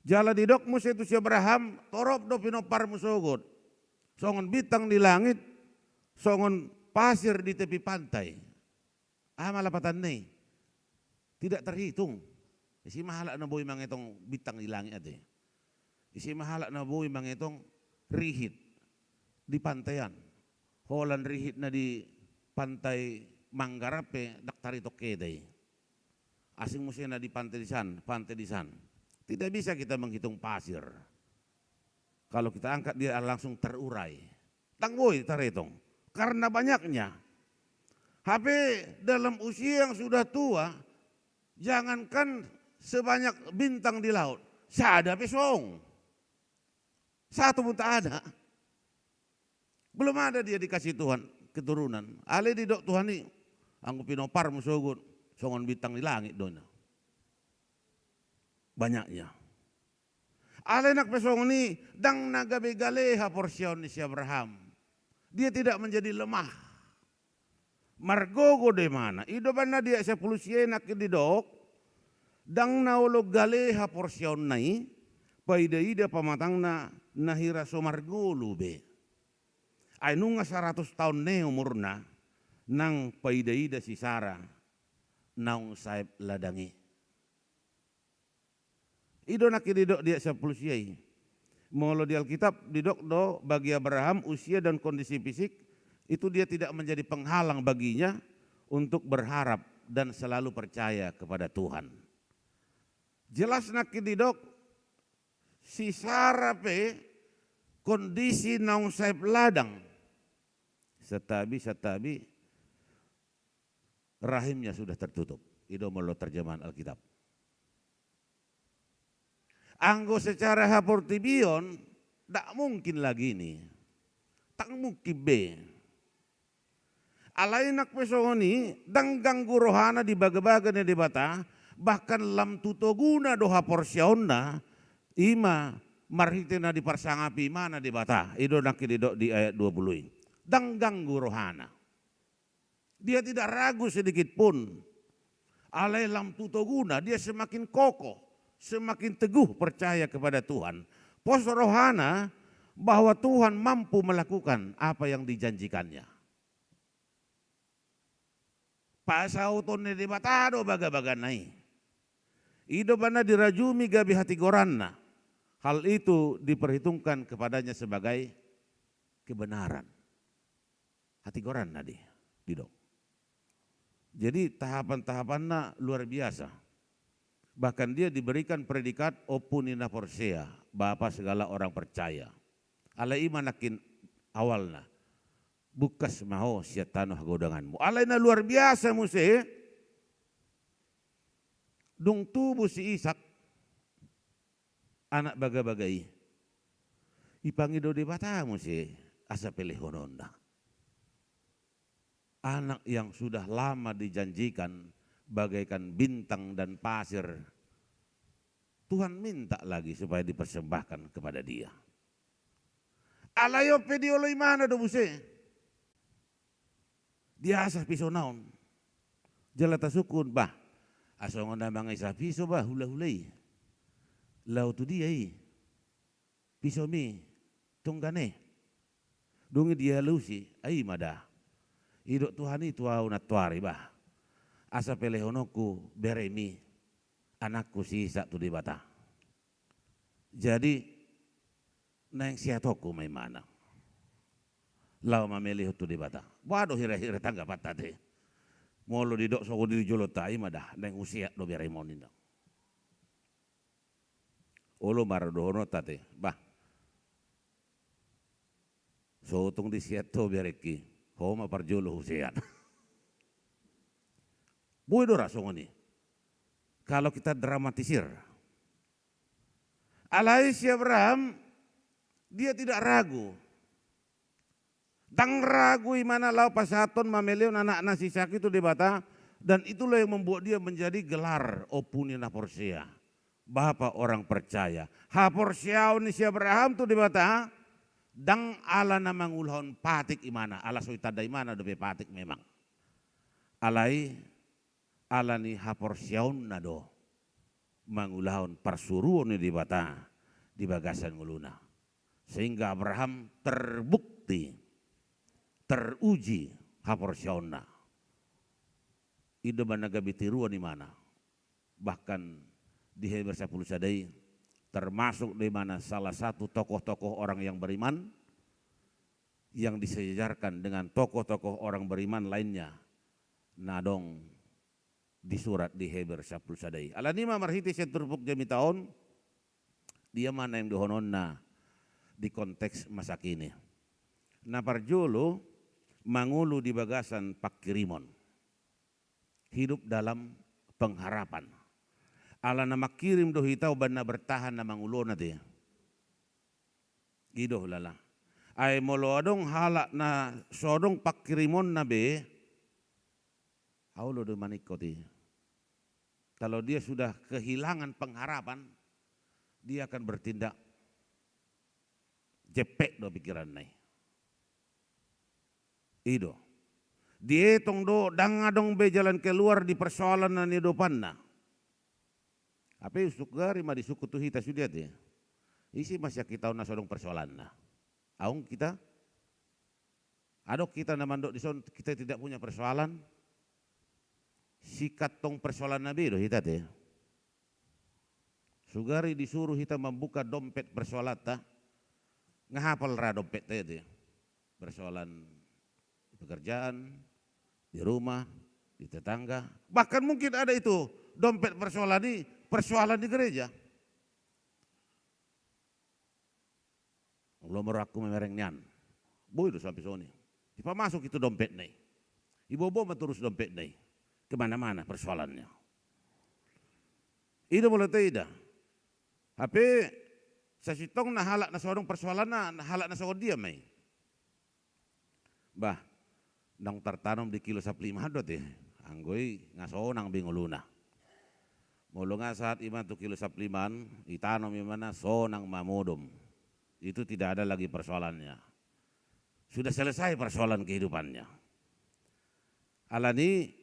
Jala didok muse tu si Abraham, torop do pinomparmu sogot. Songon bintang di langit, songon pasir di tepi pantai. Aha ma lapatanna i? Tidak terhitung. Ise ma halak na boi mangetong bintang di langit ate? Ise ma halak na boi mangetong rihit di pantaian? Holan rihit na di pantai Manggarai pe ndang tarhitung hita i. Asing muse na di pantai di san, pantai di san. Tidak bisa kita menghitung pasir. Kalau kita angkat dia langsung terurai. Ndang boi tarhitung karena banyaknya. Hape dalam usia yang sudah tua, jangankan sebanyak bintang di laut, sada pe songon satu pun tak ada. Belum ada dia dikasih Tuhan keturunan. Alai didok Tuhan i, anggo pinomparmu sogot, Songon bintang di langit do na banyaknya. Alai nang pe songon i, ndang na gabe gale haporseaon ni si Abraham. Dia tidak menjadi lemah. Margogo do imana. I do umbahen na di ayat sampulu sia i nangkin didok, ndang na olo gale haporseaonna i, paida-ida pamatangna na hira so marngolu be. Ai nunga saratus taon ne umurna, nang paida-ida si Sara naung saep ladang i. I do nangkin didok di ayat sampulu sia i. Molo di Alkitab didok do, bagi Abraham usia dan kondisi fisik itu dia tidak menjadi penghalang baginya untuk berharap dan selalu percaya kepada Tuhan. Jelas nangkin didok, si Sara pe kondisi naung saep ladang. Santabi, santabi, rahimnya sudah tertutup. I do molo terjemahan Alkitab. Anggo secara haportibion, ndak mungkin lagi ini. Ndang mungkin be. Alai nang pe songon i, ndang ganggu rohana di bagabaga ni Debata, bahkan lam tu toguna do haporseaonna, i ma marhite na diparsangapi imana Debata. I do nangkin didok di ayat dua pulu i. Ndang ganggu rohana. Dia tidak ragu sedikit pun. Alai lam tu toguna, dia semakin kokoh, semakin teguh percaya kepada Tuhan. Pos rohana bahwa Tuhan mampu melakukan apa yang dijanjikannya. Pasauton ni Debata do bagabagana i. I do umbahen na dirajumi gabe hatigoranna. Hal itu diperhitungkan kepadanya sebagai kebenaran. Hatigoranna di, didok. Jadi tahapan-tahapanna luar biasa. Bahkan dia diberikan predikat ompu ni na porsea, bapa segala orang percaya. Alai i ma nangkin awalna. Bungkas ma ho sian tano hagodanganmu. Alai na luar biasa muse, dung tubu si Ishak, anak bagabaga i, ipangido Debata muse asa pelehononna. Anak yang sudah lama dijanjikan bagaikan bintang dan pasir, Tuhan minta lagi supaya dipersembahkan kepada Dia. Alai on pe diolo imana do muse. Diasah pisona on. Jala tasungkun, bah, asa songon na mangisah piso bah hulahula i. Laho tu dia i pisomi, tunggan e. Dung i dialusi, ai ma da. Didok Tuhan i tu ahu nantoari bah, asa pelehononku beremi, anakku si Ishak tu Debata. Jadi naeng siatonku ma imana. Laho mamelehon tu Debata. Boha do hira-hira tanggapanta te? Molo didok songon i di jolonta, i ma da, naeng huseat do berem on ninna. Olo ma dohononta te, bah, so tung diseat ho berengki, ho ma parjolo huseat. Boi do ra songon i. Kalau kita dramatisir. Alai si Abraham, dia tidak ragu. Ndang ragu imana laho pasahathon mamelehon anakna si Ishak i tu Debata, dan itulah yang membuat dia menjadi gelar ompu ni na porsea, bapa orang percaya. Haporseaon ni si Abraham tu Debata, ndang ala na mangulahon patik imana, ala so itanda imana dope patik memang. Alai ala ni haporseaonna do mangulahon parsuruon ni Debata di bagasan ngoluna. Sehingga Abraham terbukti, teruji haporseaonna. I do umbahen na gabe tiruon imana. Bahkan di Heber sampulu sada i termasuk do imana salah satu tokoh-tokoh orang yang beriman yang disejajarkan dengan tokoh-tokoh orang beriman lainnya na adong disurat di Heber sampulu sada i. Alani i ma marhite sian turpuk jamita on, dia ma naeng dohononna di konteks masa kini. Na parjolo, mangolu di bagasan pangkirimon. Hidup dalam pengharapan. Ala na mangkirim do hita umbahen na bertahan na mangoluna te. I do hulala. Ai molo adong halak na so adong pangkirimonna be, haolo do maningkot i. Kalau dia sudah kehilangan pengharapan, dia akan bertindak jepek do pikiranna i. I do. Dietong do, ndang adong be jalan keluar di persoalan na niadopanna. Hape sugari ma disungkun tu hita sude ate. Ise ma sian hita on na so adong persoalanna? Adong hita? Adong hita na mandok dison kita tidak punya persoalan? Sikantong persoalanna be do hita ate. Sugari disuru hita mambuka dompet persoalanta, nga hapal ra dompetta i ate. Persoalan di pekerjaan, di rumah, di tetangga. Bahkan mungkin ada itu dompet persoalan i, persoalan di gereja. Olo ma rohangku mamereng nian. Boi do sampe songon i. Dipamasuk i tu dompetna i. Diboaboa ma torus dompetna i. Kemana-mana persoalannya. I do molo taida. Hape sasintongna halak na so adong persoalanna, halak na songon dia ma i. Bah, ndang tartanom di kilo saplima do ate. Anggo i nga sonang be ngoluna. Molo nga sahat ima tu kilo saplima, ditanom imana sonang ma modom. Itu tidak ada lagi persoalannya. Sudah selesai persoalan kehidupannya. Alani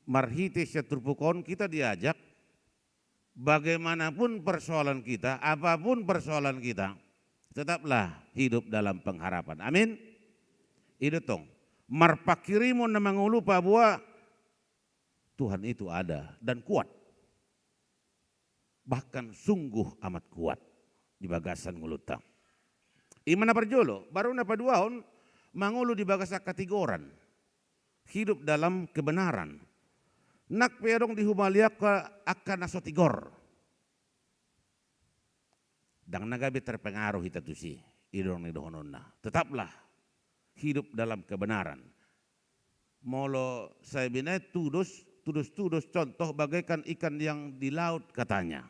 marhite sian turpuk on kita diajak, bagaimanapun persoalan kita, apapun persoalan kita, tetaplah hidup dalam pengharapan. Amin. I do tong. Marpanghirimon na mangolu paboa Tuhan itu ada dan kuat. Bahkan sungguh amat kuat di bagasan ngolunta. Ima na parjolo, baru na paduahon, mangolu di bagasan hatigoran. Hidup dalam kebenaran. Nang pe adong di humaliangka angka na so tigor, ndang na gabe terpengaruh hita tusi, i do na nidohononna. Tetaplah hidup dalam kebenaran. Molo sai binaen tudos, tudos-tudos contoh bagaikan ikan yang di laut katanya.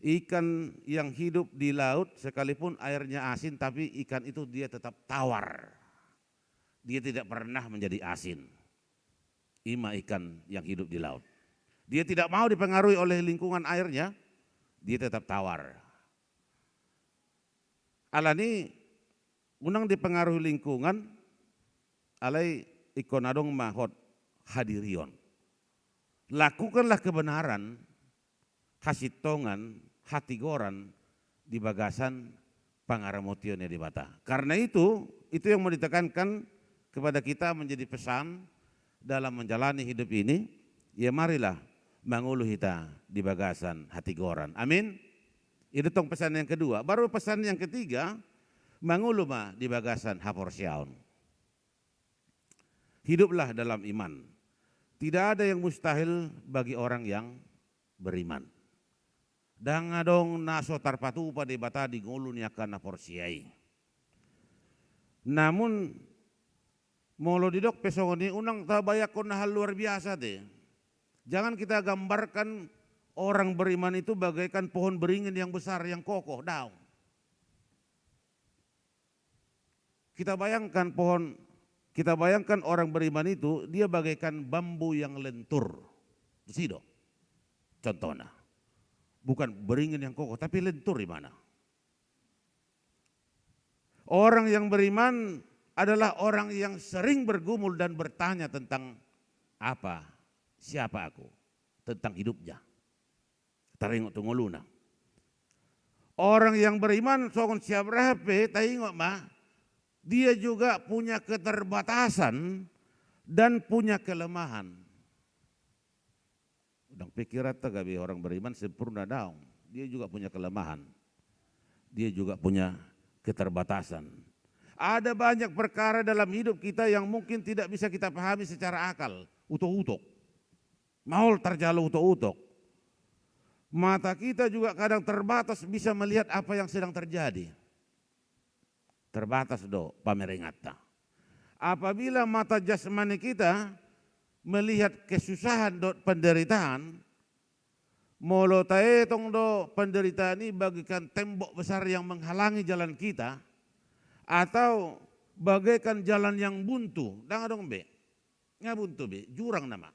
Ikan yang hidup di laut, sekalipun airnya asin, tapi ikan itu dia tetap tawar. Dia tidak pernah menjadi asin. Ima ikan yang hidup di laut. Dia tidak mau dipengaruhi oleh lingkungan airnya, dia tetap tawar. Alani unang dipengaruhi lingkungan, alai ingkon adong ma hot hadirion. Lakukanlah kebenaran, hasintongan, hatigoran di bagasan pangaramotion ni Debata. Karena itu, itu yang mau ditekankan kepada kita menjadi pesan dalam menjalani hidup ini, ya marilah mangolu hita di bagasan hatigoran. Amin. I do tong pesan yang kedua. Baru pesan yang ketiga, mangolu ma di bagasan haporseaon. Hiduplah dalam iman. Tidak ada yang mustahil bagi orang yang beriman. Ndang adong na so tarpatupa Debata di ngolu ni angka na porsea i. Namun, molo didok pe songon i, unang tabayangkon na hal luar biasa ate. Jangan kita gambarkan orang beriman itu bagaikan pohon beringin yang besar, yang kokoh, daong. Kita bayangkan pohon, kita bayangkan orang beriman itu, dia bagaikan bambu yang lentur. Tusi do contohna. Bukan beringin yang kokoh, tapi lentur imana. Orang yang beriman adalah orang yang sering bergumul dan bertanya tentang apa, siapa aku, tentang hidupnya. Taringot tu ngoluna. Orang yang beriman, songon si Abraham pe, taingot ma, dia juga punya keterbatasan dan punya kelemahan. Unang pikiranta gabe orang beriman sempurna, daong. Dia juga punya kelemahan. Dia juga punya keterbatasan. Ada banyak perkara dalam hidup kita yang mungkin tidak bisa kita pahami secara akal, utok-utok. Maol tarjalo utok-utok. Mata kita juga kadang terbatas bisa melihat apa yang sedang terjadi. Terbatas do pamerenganta. Apabila mata jasmani kita melihat kesusahan dohot penderitaan, molo taetong do penderitaan i bagaikan tembok besar yang menghalangi jalan kita, atau bagaikan jalan yang buntu, ndang adong be. Nga buntu be, jurang nama.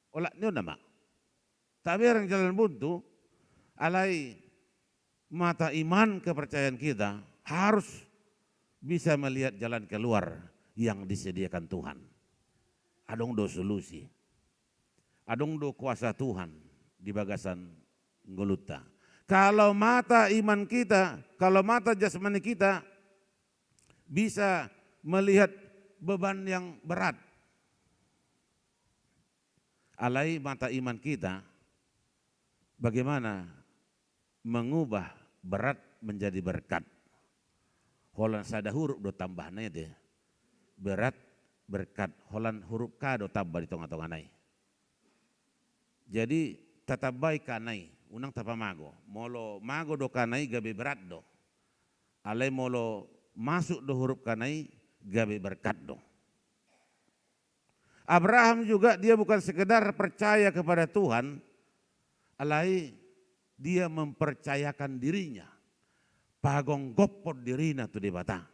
Olat ni on nama. Tabereng jalan buntu, alai mata iman kepercayaan kita harus bisa melihat jalan keluar yang disediakan Tuhan. Adong do solusi. Adong do kuasa Tuhan di bagasan ngolunta. Kalau mata iman kita, kalau mata jasmani kita bisa melihat beban yang berat, alai mata iman kita bagaimana mengubah berat menjadi berkat. Holan sada huruf do tambahna i, berat, berkat. Holan huruf ka do tambah di tonga-tonga nai. Jadi tatambai ka nai, unang tapamago. Molo mago do ka nai, gabe berat do. Alai molo masuk do huruf ka nai, gabe berkat do. Abraham juga, dia bukan sekedar percaya kepada Tuhan, alai dia mempercayakan dirinya, pagonggophon dirina tu Debata,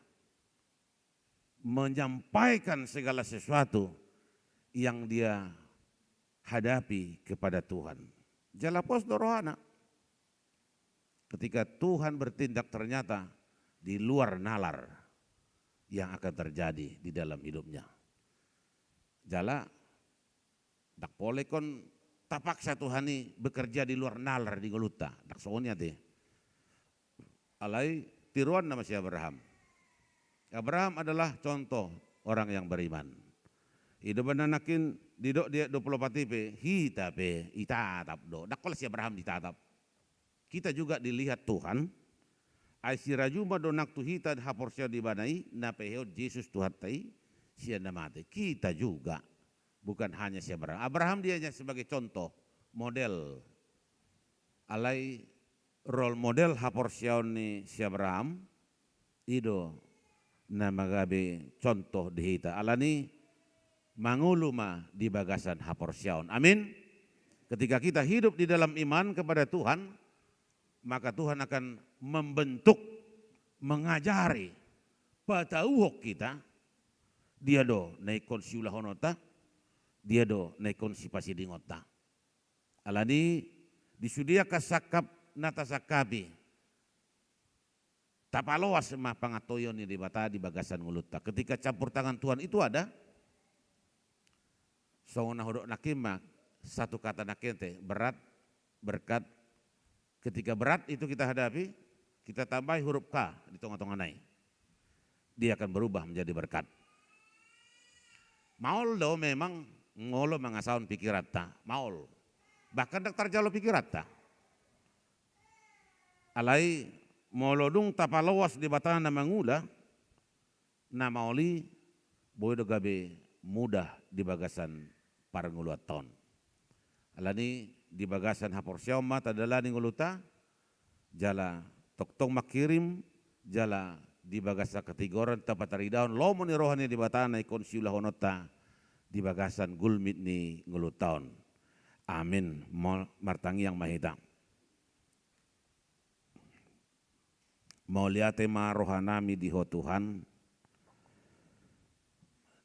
menyampaikan segala sesuatu yang dia hadapi kepada Tuhan. Jala pos do rohana. Ketika Tuhan bertindak, ternyata di luar nalar yang akan terjadi di dalam hidupnya. Jala ndang pola ingkon tapaksa Tuhan i bekerja di luar nalar di ngolunta, ndang songon i ate. Alai tiruanna ma si Abraham. Abraham adalah contoh orang yang beriman. I do umbahen nangkin didok di ayat dua puluh opat i pe, hita pe ditatap do. Ndang holan si Abraham ditatap. Kita juga dilihat Tuhan. Ai sirajuma do nang tu hita haporseaon di Ibana i, na pahehehon Jesus Tuhanta i sian na mate. Kita juga, bukan hanya si Abraham. Abraham dia hanya sebagai contoh, model. Alai role model haporseaon ni si Abraham, i do na manggabe contoh di hita. Alani, mangolu ma di bagasan haporseaon. Amin. Ketika kita hidup di dalam iman kepada Tuhan, maka Tuhan akan membentuk, mengajari, patauhon hita, dia do na ingkon siulahononta, dia do na ingkon sipasidingonta. Alani, di sude angka sangkap na tasangkapi, tapaloas ma pangantoion ni Debata di bagasan ngolunta. Ketika campur tangan Tuhan itu ada, songon na hudok nangkin ma, satu kata nangkin ate, berat, berkat. Ketika berat itu kita hadapi, kita tambahi huruf ka di tonga-tonga nai, dia akan berubah menjadi berkat. Maol do memang molo mangasahon pikiranta, maol. Bahkan ndang tarjalo pikiranta. Alai molo dung tapaloas Debata na mangula, na maol i boi do gabe mudah di bagasan parngoluanta on. Alani, di bagasan haporseaon ma tadalani ngolunta, jala tongtong mangkirim, jala di bagasan hatigoran tapataridahon lomo ni roha ni Debata na ingkon siulahononta di bagasan gulmit ni ngolunta on. Amin. Mo-, martangiang ma hita. Mauliate ma rohanami di Ho Tuhan,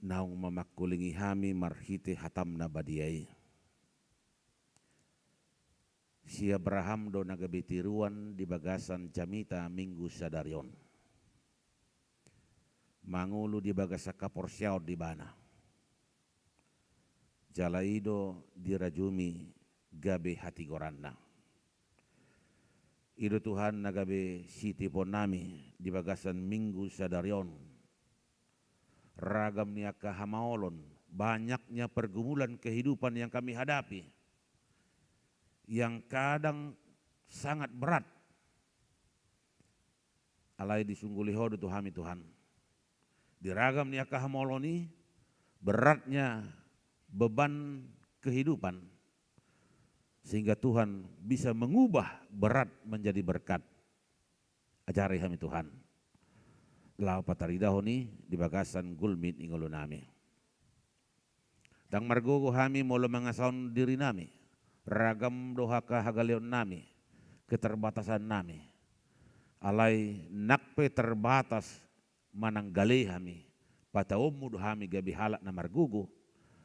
naung mamangkulingi hami marhite hataM na badia i. Si Abraham do na gabe tiruan di bagasan jamita Minggu sadari on. Mangolu di bagasan haporseaon di ibana. Jala i do dirajumi gabe hatigoranna. I do Tuhan na gabe sitiponnami di bagasan Minggu sadari on. Ragam ni angka hamaolon, banyaknya pergumulan kehidupan yang kami hadapi, yang kadang sangat berat. Alai disungguli Ho do tu hami Tuhan. Di ragam ni angka hamaolon i, beratnya beban kehidupan, sehingga Tuhan bisa mengubah berat menjadi berkat. Ajari hami Tuhan, laho pataridahon i di bagasan gulmit ni ngolunami. Ndang margogo hami molo mangasahon dirinami, ragam do angka hagaleonnami, keterbatasannami. Alai nang pe terbatas manang gale hami, patauonMu do hami gabe halak na margogo,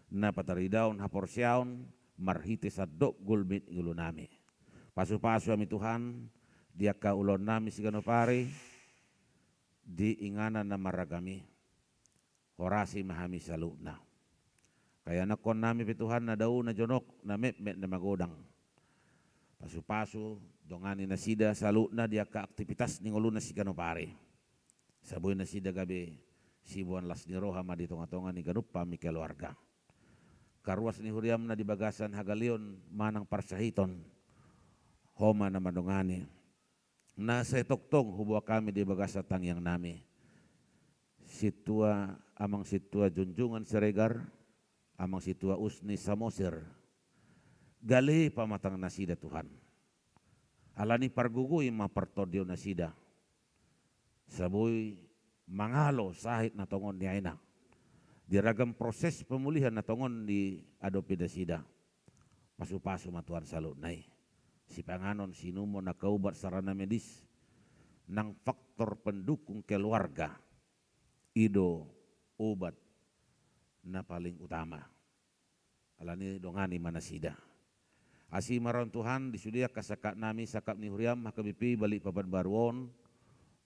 na pataridahon haporseaon, marhite sandok gulmit ni ngolunami. Pasu-pasu hami Tuhan, di angka ulaonnami siganup ari, di inganan na marragam i, horasi ma hami saluhutna. Angka ianakhonnami pe Tuhan na dao na jonok, na metmet na magodang. Pasu-pasu, dongani nasida saluhutna di angka aktivitas ni ngoluna siganup ari. Asa boi nasida gabe siboan las ni roha ma di tonga-tonga ni ganup hami keluarga. Angka ruas ni huriam na di bagasan hagaleon manang parsahiton, Ho ma na mandongani. Na sai tongtong huboan hami di bagasan tangiangnami. Sintua, Amang Sintua Junjungan Siregar, Amang Sintua Usni Samosir. Gale pamatang nasida Tuhan. Alani i pargogoi ma partondion nasida. Asa boi mangalo sahit na tongon ni aina. Di ragam proses pemulihan na tongon diadopi nasida. Pasu-pasu ma Tuhan saluhutna i. Sipanganon, siinumon, angka ubat, sarana medis. Nang faktor pendukung keluarga. I do ubat na paling utama. Alani i dongani ma nasida. Asi ma rohaM Tuhan, di sude angka sangkapnami, sangkap ni huriaM H K B P Balikpapan Baru on,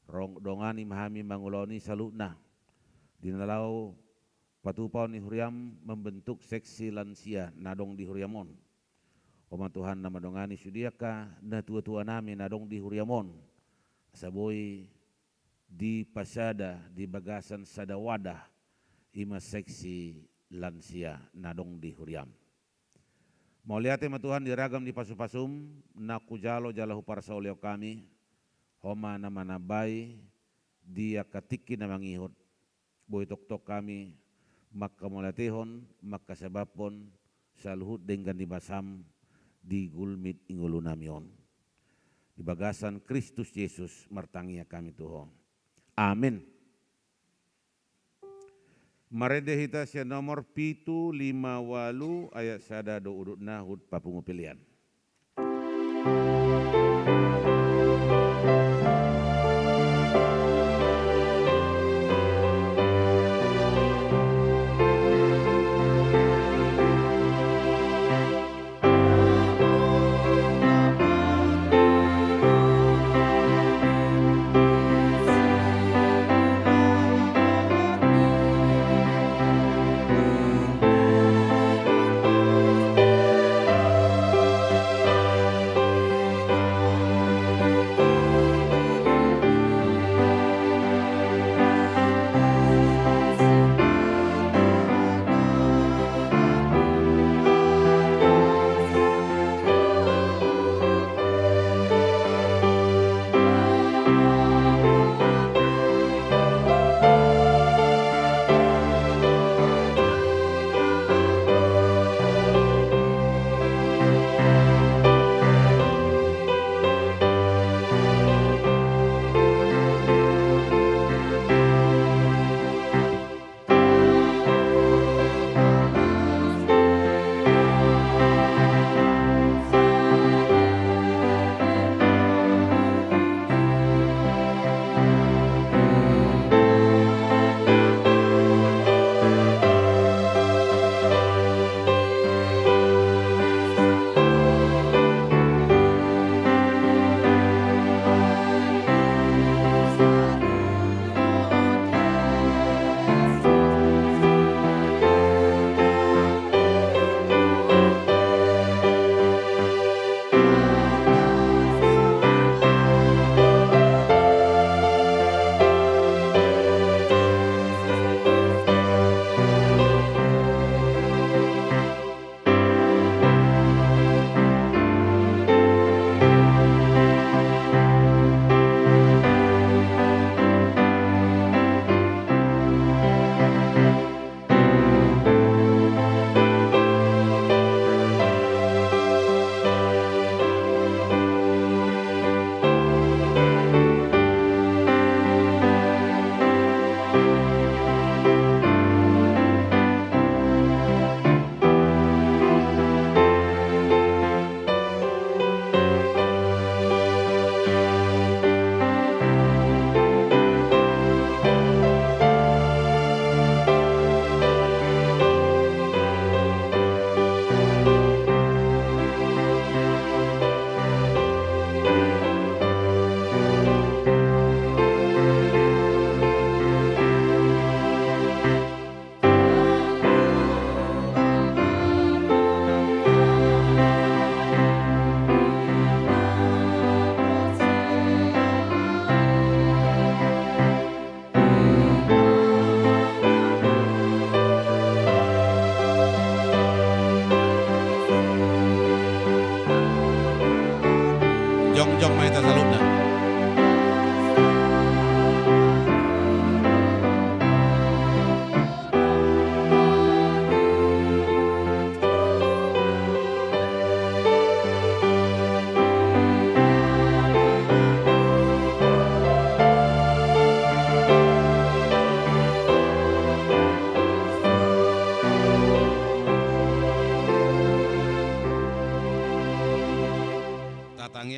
rong dongani ma hami mangulahon i saluhutna. Di na laho patupahon ni huriaM membentuk seksi lansia na adong di huriaM on. Ho ma Tuhan na mandongani sude angka natua-tuanami na adong di huriaM on. Asa boi dipasada di bagasan sada wadah, i ma seksi lansia na adong di huriaM. Mauliate ma Tuhan di ragam ni pasu-pasuM, na hujalo jala huparsaulihon hami, Ho ma na manambai di angka tingki na mangihut, boi tongtong hami manghamauliatehon, manghasabamhon saluhut denggan ni basaM di gulmit ni ngolunami on. Di bagasan Kristus Jesus martangiang hami tu Ho. Amin. Marende hita sian nomor pitu lima ualu ayat sada do udutna, huhut papungu pelean.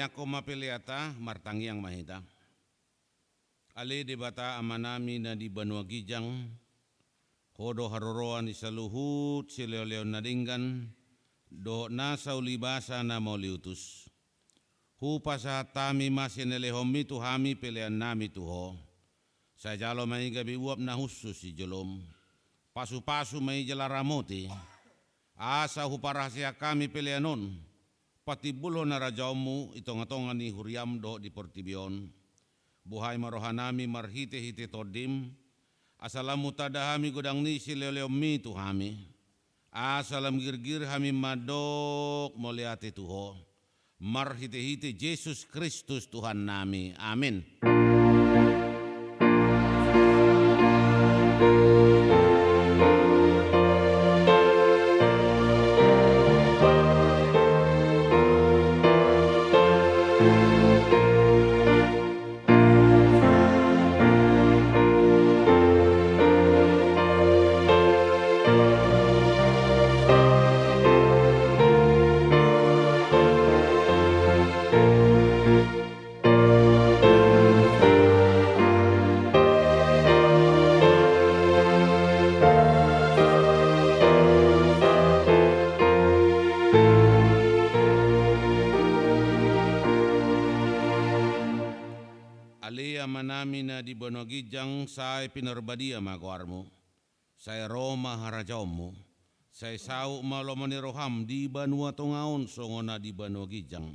Angka ma peleanta, martangiang ma hita. Ale Debata Amanami na di banua ginjang, Ho do haroroan ni saluhut silehon-lehon na denggan, dohot nasa ulibasa na mauliutus. Hupasahat hami ma sinalehonmi tu hami peleannami tu Ho. Sai jalo ma i gabe uap na hushus di jolom. Pasu-pasu ma i jala ramoti. Asa huparhaseang hami pelean on patimbulhon harajaonmu i tonga-tonga ni huriam dohot di portibi on. Buhai ma rohanami marhite-hite tondim, asa lam hutanda hami godang ni silehon-lehonmi tu hami. Asa lam girgir hami mandok mauliate tu Ho. Marhite-hite Jesus Kristus Tuhannami. Amin. Ale Amanami na di banua ginjang, sai pinarbadia ma goarmu. Sai ro ma harajaonmu. Sai saut ma lomo ni roham di banua tonga on songon na di banua ginjang.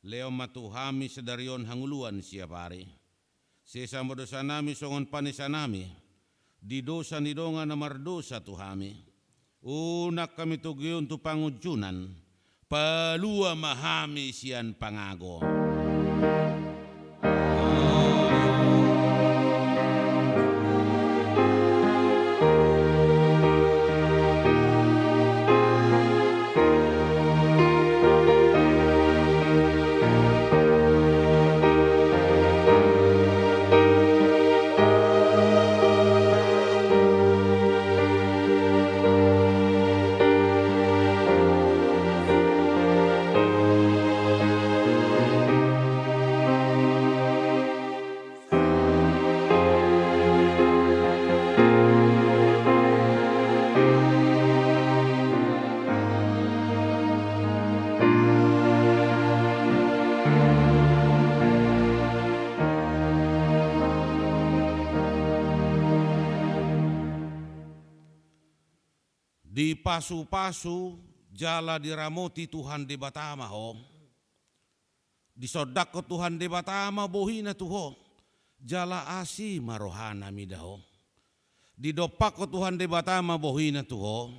Lehon ma tu hami sadari on hangoluan siapari. Sesa ma dosanami songon panesanami di dosa ni dongan na mardosa tu hami. Unang hami togihon tu pangunjunan, palua ma hami sian pangago. Dipasu-pasu jala diramoti Tuhan Debata ma ho. Disondangkon Tuhan Debata ma bohina tu ho, jala asi ma rohana mida ho. Didompakkon Tuhan Debata ma bohina tu ho,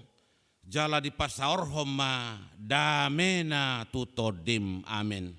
jala dipasaorhon ma damena tu tondim. Amen.